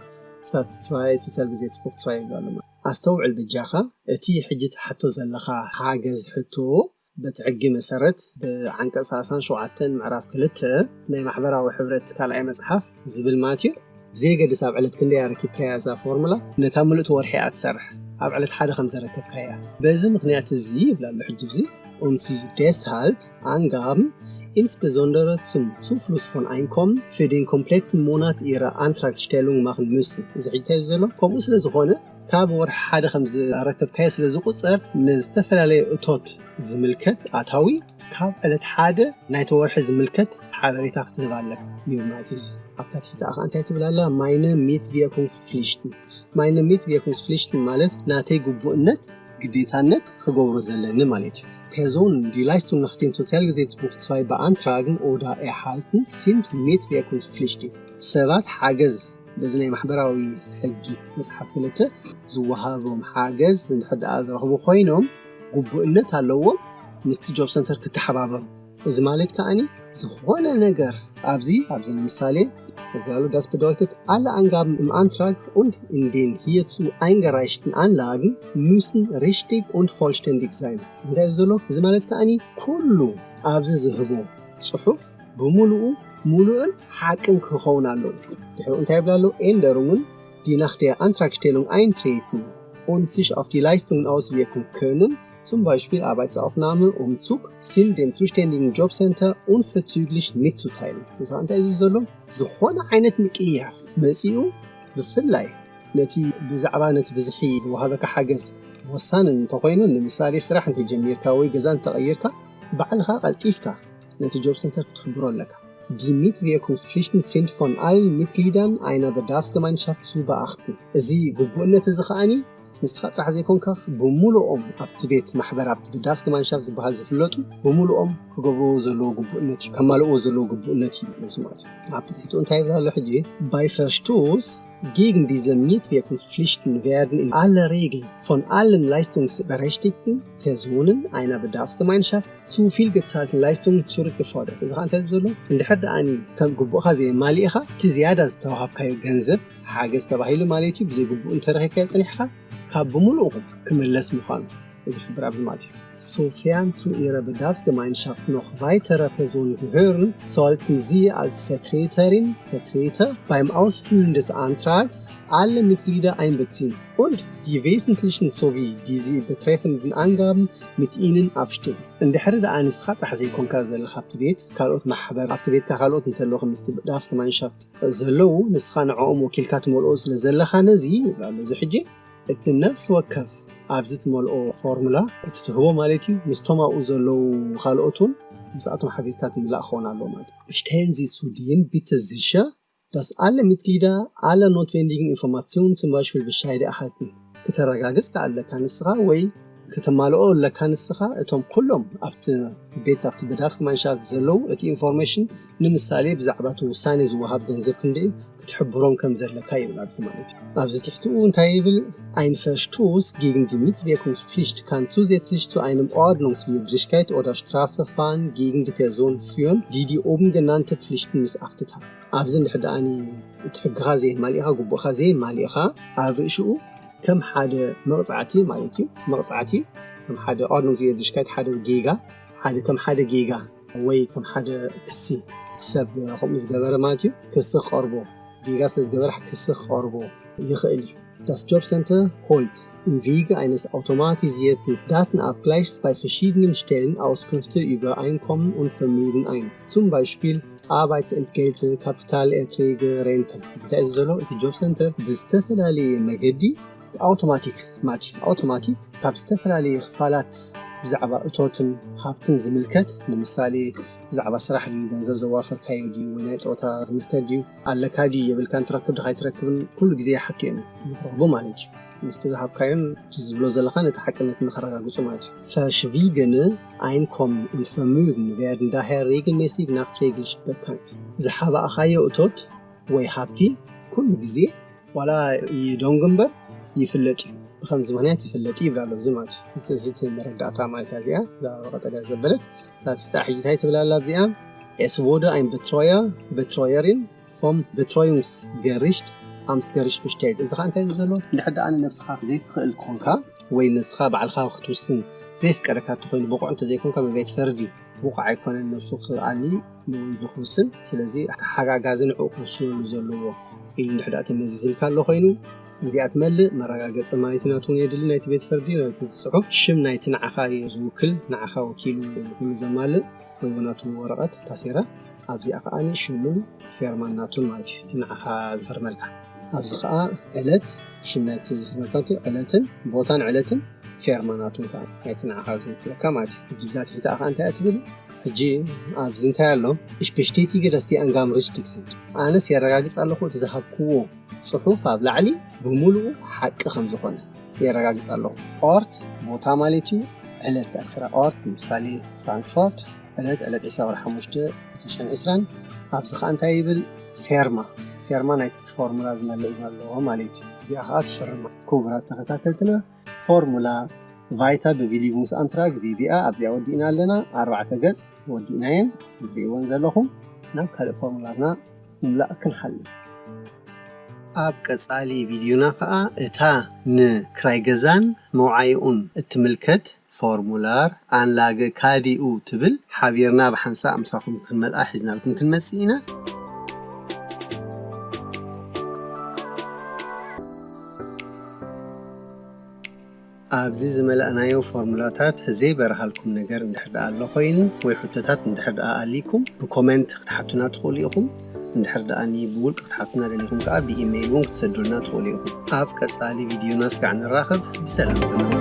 ሳት zwei ሶሻል ግዜ ፅቡቅ zwei ይብላሉ ኣስተውዕል በጃኻ እቲ ሕጂ ትሓቶ ዘለኻ ሓገዝ ሕቶ በቲ ሕጊ መሰረት ብዓንቀፅ ሰላሳን ሸውዓተን ምዕራፍ ክልተ ናይ ማሕበራዊ ሕብረት ካልኣይ መፅሓፍ ዝብል ማለት እዩ ብዘየገድስ ኣብ ዕለት ክንደይ ኣረኪብካያ እዛ ፎርሙላ ነታ ምልእቲ ወርሒ እያ ትሰርሕ ኣብ ዕለት ሓደ ከም ዘረከብካያ በዚ ምክንያት እዚ ይብላ ኣሎ ሕጂ ብዚ und sie deshalb Angaben insbesondere zum Zufluss von Einkommen für den kompletten Monat ihrer Antragsstellung machen müssen እዚ ሕጂ እንታይ ዘሎ ከምኡ ስለ ዝኾነ ካብ ወርሒ ሓደ ከም ዝረከብካዮ ስለ ዝቁጸር፣ ንዝተፈላለየ እቶት ዝምልከት ኣታዊ ካብ ዕለት ሓደ ናይቲ ወርሒ ዝምልከት ሓበሬታ ክትህብ ኣለካ ይብል ማለት እዩ። ኣብታ ትሕቲ ኣኻ እንታይ ትብል ኣላ? Meine Mitwirkungspflichten። Meine Mitwirkungspflichten ማለት ናተይ ግቡእነት፣ ግዴታነት ክገብሮ ዘለኒ ማለት እዩ። Personen, die Leistungen nach dem Sozialgesetzbuch zwei beantragen oder erhalten, sind mitwirkungspflichtig. ሰባት ሓገዝ በዚ ናይ ማሕበራዊ ሕጊ መጽሓፍ ክልተ ዝወሃቦም ሓገዝ እንድሕር ደኣ ዝረኽቡ ኮይኖም፣ ግቡእነት ኣለዎም ምስቲ ጆብ ሰንተር ክተሓባበሩ። እዚ ማለት ከኣኒ ዝኾነ ነገር ኣብዚ ኣብዚ ንምሳሌ እዛሉ das bedeutet, alle Angaben im Antrag und in den hierzu eingereichten Anlagen müssen richtig und vollständig sein። እንታይ እዩ ዘሎ? እዚ ማለት ከኣኒ ኩሉ ኣብዚ ዝህቦ ጽሑፍ ብምሉኡ ሙሉእን ሓቅን ክኸውን ኣለዎ። ድሕሪኡ እንታይ ይብል ኣሎ? Änderungen, die nach der Antragstellung eintreten und sich auf die Leistungen auswirken können, zum Beispiel Arbeitsaufnahme, Umzug, sind dem zuständigen Jobcenter unverzüglich mitzuteilen። እዚ እንታይ እዩ ዝብል ዘሎ? ዝኾነ ዓይነት ምቅያር መጺኡ ብፍላይ ነቲ ብዛዕባ ነቲ ብዝሒ ዝወሃበካ ሓገዝ ወሳኒ እንተኾይኑ፣ ንምሳሌ ስራሕ እንተጀሚርካ ወይ ገዛ እንተቐይርካ፣ ባዕልኻ ቀልጢፍካ ነቲ ጆብ ሰንተር ክትሕብሮ ኣለካ። Die Mitwirkungspflichten sind von allen Mitgliedern einer Bedarfsgemeinschaft zu beachten። እዚ ግቡእነት እዚ ከኣኒ ንስኻ ጥራሕ ዘይኮንካ ብምሉኦም ኣብቲ ቤት ማሕበር ኣብቲ Bedarfsgemeinschaft ዝበሃል ዝፍለጡ ብምሉኦም ክገብርዎ ዘለዎ ግቡእነት እዩ፣ ከማልእዎ ዘለዎ ግቡእነት እዩ ማለት እዩ። ኣብቲ ትሕትኡ እንታይ ይብል ኣሎ ሕጂ? Bei Verstoß gegen diese Mitwirkungspflichten werden in aller Regel von allen leistungsberechtigten Personen einer Bedarfsgemeinschaft zu viel gezahlten Leistungen zurückgefordert። እዚ ኸዓ እንታይ ዘሎ? እንድሕር ደኣኒ ከም ግቡእኻ ዘየማሊእኻ እቲ ዝያዳ ዝተዋሃብካዮ ገንዘብ ሓገዝ ተባሂሉ ማለት እዩ ብዘይግቡእ እንተረኺብካዮ ጸኒሕካ ካብ ብምሉኡ ክምለስ ምዃኑ እዚ ሕብር ኣብዚ ማለት እዩ። Sofern zu Ihrer Bedarfsgemeinschaft noch weitere Personen gehören, sollten Sie als Vertreterin, Vertreter beim Ausfüllen des Antrags alle Mitglieder einbeziehen und die wesentlichen sowie die Sie betreffenden Angaben mit ihnen abstimmen። እንድሕሪ ደኣ ንስኻ ጥራሕ ዘይኮንካ ዘለኻ ኣብቲ ቤት ካልኦት ማሕበር ኣብቲ ቤትካ ካልኦት እንተለኹ ምስቲ Bedarfsgemeinschaft ዘለዉ ንስኻ ንዕኦም ወኪልካ ትመልኦ ስለ ዘለኻ ነዚ ይብላ ኣሎ እዚ ሕጂ እቲ ነፍሲ ወከፍ ኣብዚ ትመልኦ ፎርሙላ እቲ ትህቦ ማለት እዩ ምስቶም ኣብኡ ዘለዉ ካልኦት እውን ምስኣቶም ሓቢርካ ትምላእ ክኸውን ኣለዎ ማለት እዩ። Stellen Sie zudem bitte sicher, dass alle Mitglieder alle notwendigen Informationen, zum Beispiel Bescheide, erhalten። ክተረጋግጽ ከኣለካ ንስኻ ወይ ከተማልኦ ኣለካ ንስኻ እቶም ኩሎም ኣብቲ ቤት ኣብቲ Bedarfsgemeinschaft ዘለዉ እቲ ኢንፎርሜሽን ንምሳሌ ብዛዕባ እቲ ውሳኔ ዝወሃብ ገንዘብ ክንደይ ክትሕብሮም ከም ዘለካ ይብል ኣብዚ ማለት እዩ። ኣብዚ ትሕትኡ እንታይ ይብል? Ein Verstoß gegen die Mitwirkungspflicht kann zusätzlich zu einem Ordnungswidrigkeit oder Strafverfahren gegen die Person führen, die die oben genannte Pflichten missachtet hat። ኣብዚ እንድሕር ደኣኒ እቲ ሕግኻ ዘየማሊእኻ ግቡእኻ ዘየማሊእኻ ኣብ ርእሽኡ ከም ሓደ መቕጻዕቲ ማለት እዩ መቕጻዕቲ ከም ሓደ Ordnungswidrigkeit ሓደ ጌጋ ሓደ ከም ሓደ ጌጋ ወይ ከም ሓደ ክሲ እቲ ሰብ ከምኡ ዝገበረ ማለት እዩ ክሲ ክቐርቦ ጌጋ ስለ ዝገበረ ክሲ ክቐርቦ ይኽእል እዩ። Das Jobcenter holt im Wege eines automatisierten Datenabgleichs bei verschiedenen Stellen Auskünfte über Einkommen und Vermögen ein, zum Beispiel Arbeitsentgelte, Kapitalerträge, Renten። እንታይ እዩ ዘሎ እቲ ጆብ ሰንተር ብዝተፈላለየ መገዲ ኣውቶማቲክ ማለት እዩ ኣውቶማቲክ ካብ ዝተፈላለየ ክፋላት ብዛዕባ እቶትን ሃብትን ዝምልከት ንምሳሌ ብዛዕባ ስራሕ ድዩ ገንዘብ ዘዋፈርካዮ ድዩ ወይ ናይ ፆታ ዝምልከት ድዩ ኣለካ ድዩ የብልካን ትረክብ ድኻ ኣይትረክብን ኩሉ ግዜ ይሓቱ እዮም ንክረኽቡ ማለት እዩ ምስቲ ዝሃብካዮን እቲ ዝብሎ ዘለኻን እቲ ሓቅነት ንኸረጋግፁ ማለት እዩ። Verschwiegene Einkommen und Vermögen werden daher regelmäßig nachträglich bekannt። ዝሓባእኻዮ እቶት ወይ ሃብቲ ኩሉ ግዜ ዋላ ይደንጉ እምበር ይፍለጥ እዩ ብከምዚ ምክንያት ይፍለጥ እዩ ይብላ ኣሎ እዚ ማለት እዩ እዚ እቲ መረዳእታ ማለት እያ እዚኣ እዛ ቀጠልያ ዘበለት እዛ ትሕቲ ሕጂ እንታይ ትብል ኣላ ኣብዚኣ Es wurde ein Betreuer, Betreuerin vom Betreuungsgericht, Amtsgericht bestellt። እዚ ከዓ እንታይ እዩ ዘሎ? እንድሕር ደኣ ንነብስኻ ዘይትኽእል ኮንካ ወይ ንስኻ ባዕልኻ ክትውስን ዘይፍቀደካ እንተኮይኑ ብቑዕ እንተዘይኮንካ ብቤት ፈርዲ ብቑዕ ኣይኮነን ነብሱ ክኣሊ ወይ ንክውስን ስለዚ ተሓጋጋዚ ንዕኡ ክውስነሉ ዘለዎ ኢሉ እንድሕር ደኣ ተመዚዝልካ ኣሎ ኮይኑ እዚኣ ትመልእ መረጋገፂ ማለት ናቱ እውን የድሊ ናይቲ ቤት ፈርዲ ናይቲ ፅሑፍ ሽም ናይቲ ንዓኻ ዝውክል ንዓኻ ወኪሉ ኩሉ ዘማልእ ወይ እውን ናቱ ወረቐት ታሴራ ኣብዚኣ ከዓኒ ሽሙን ፌርማን ናቱን ማለት እዩ እቲ ንዓኻ ዝፈርመልካ ኣብዚ ከዓ ዕለት ሽመት ዝፍርመካቲ ዕለትን ቦታን ዕለትን ፌርማ ናቱን ከዓ ናይቲ ንዓኻ ዝውክለካ ማለት እዩ። ሕጂ ብዛ ትሕቲ ከዓ እንታይ እያ ትብል? ሕጂ ኣብዚ እንታይ ኣሎ? Ich bestätige, dass die Angaben richtig sind. ኣነስ የረጋግፅ ኣለኹ እቲ ዝሃብክዎ ፅሑፍ ኣብ ላዕሊ ብምሉኡ ሓቂ ከም ዝኾነ የረጋግፅ ኣለኹ። ኦርት ቦታ ማለት እዩ። ዕለት ከኣ ድሕራ ኦርት ምሳሌ ፍራንክፎርት ዕለት ዕለት ዕስራ ወርሒ ሓሙሽተ ክልተ ሽሕን ዕስራን። ኣብዚ ከኣ እንታይ ይብል? ፌርማ ፌርማ ናይቲ ፎርሙላ ዝመልእ ዘሎ ማለት እዩ። እዚኣ ከኣ ትፍርማ። ክቡራት ተኸታተልትና ፎርሙላ ቫይታ ብቪሊጉስ ኣንትራግ ቪቪኣ ኣብዚኣ ወዲእና ኣለና። ኣርባዕተ ገጽ ወዲእናየን ትሪእወን ዘለኹም። ናብ ካልእ ፎርሙላትና ምምላእ ክንሓልፍ። ኣብ ቀጻሊ ቪድዮና ከኣ እታ ንክራይ ገዛን መውዓይኡን እትምልከት ፎርሙላር ኣንላገ ካዲኡ ትብል ሓቢርና ብሓንሳእ ምሳኹም ክንመልኣ ሒዝናልኩም ክንመጽእ ኢና። ኣብዚ ዝመላእናዮ ፎርሙላታት ዘይበርሃልኩም ነገር እንድሕር ደኣ ኣሎ ኮይኑ ወይ ሕቶታት እንድሕር ደኣ ኣሊኩም ብኮመንት ክትሓቱና ትኽእሉ ኢኹም። እንድሕር ደኣ ብውልቂ ክትሓቱና ደሊኹም ከኣ ብኢሜይል እውን ክትሰዱልና ትኽእሉ ኢኹም። ኣብ ቀጻሊ ቪድዮና ስጋዕ ንራኸብ። ብሰላም ጽንሑ።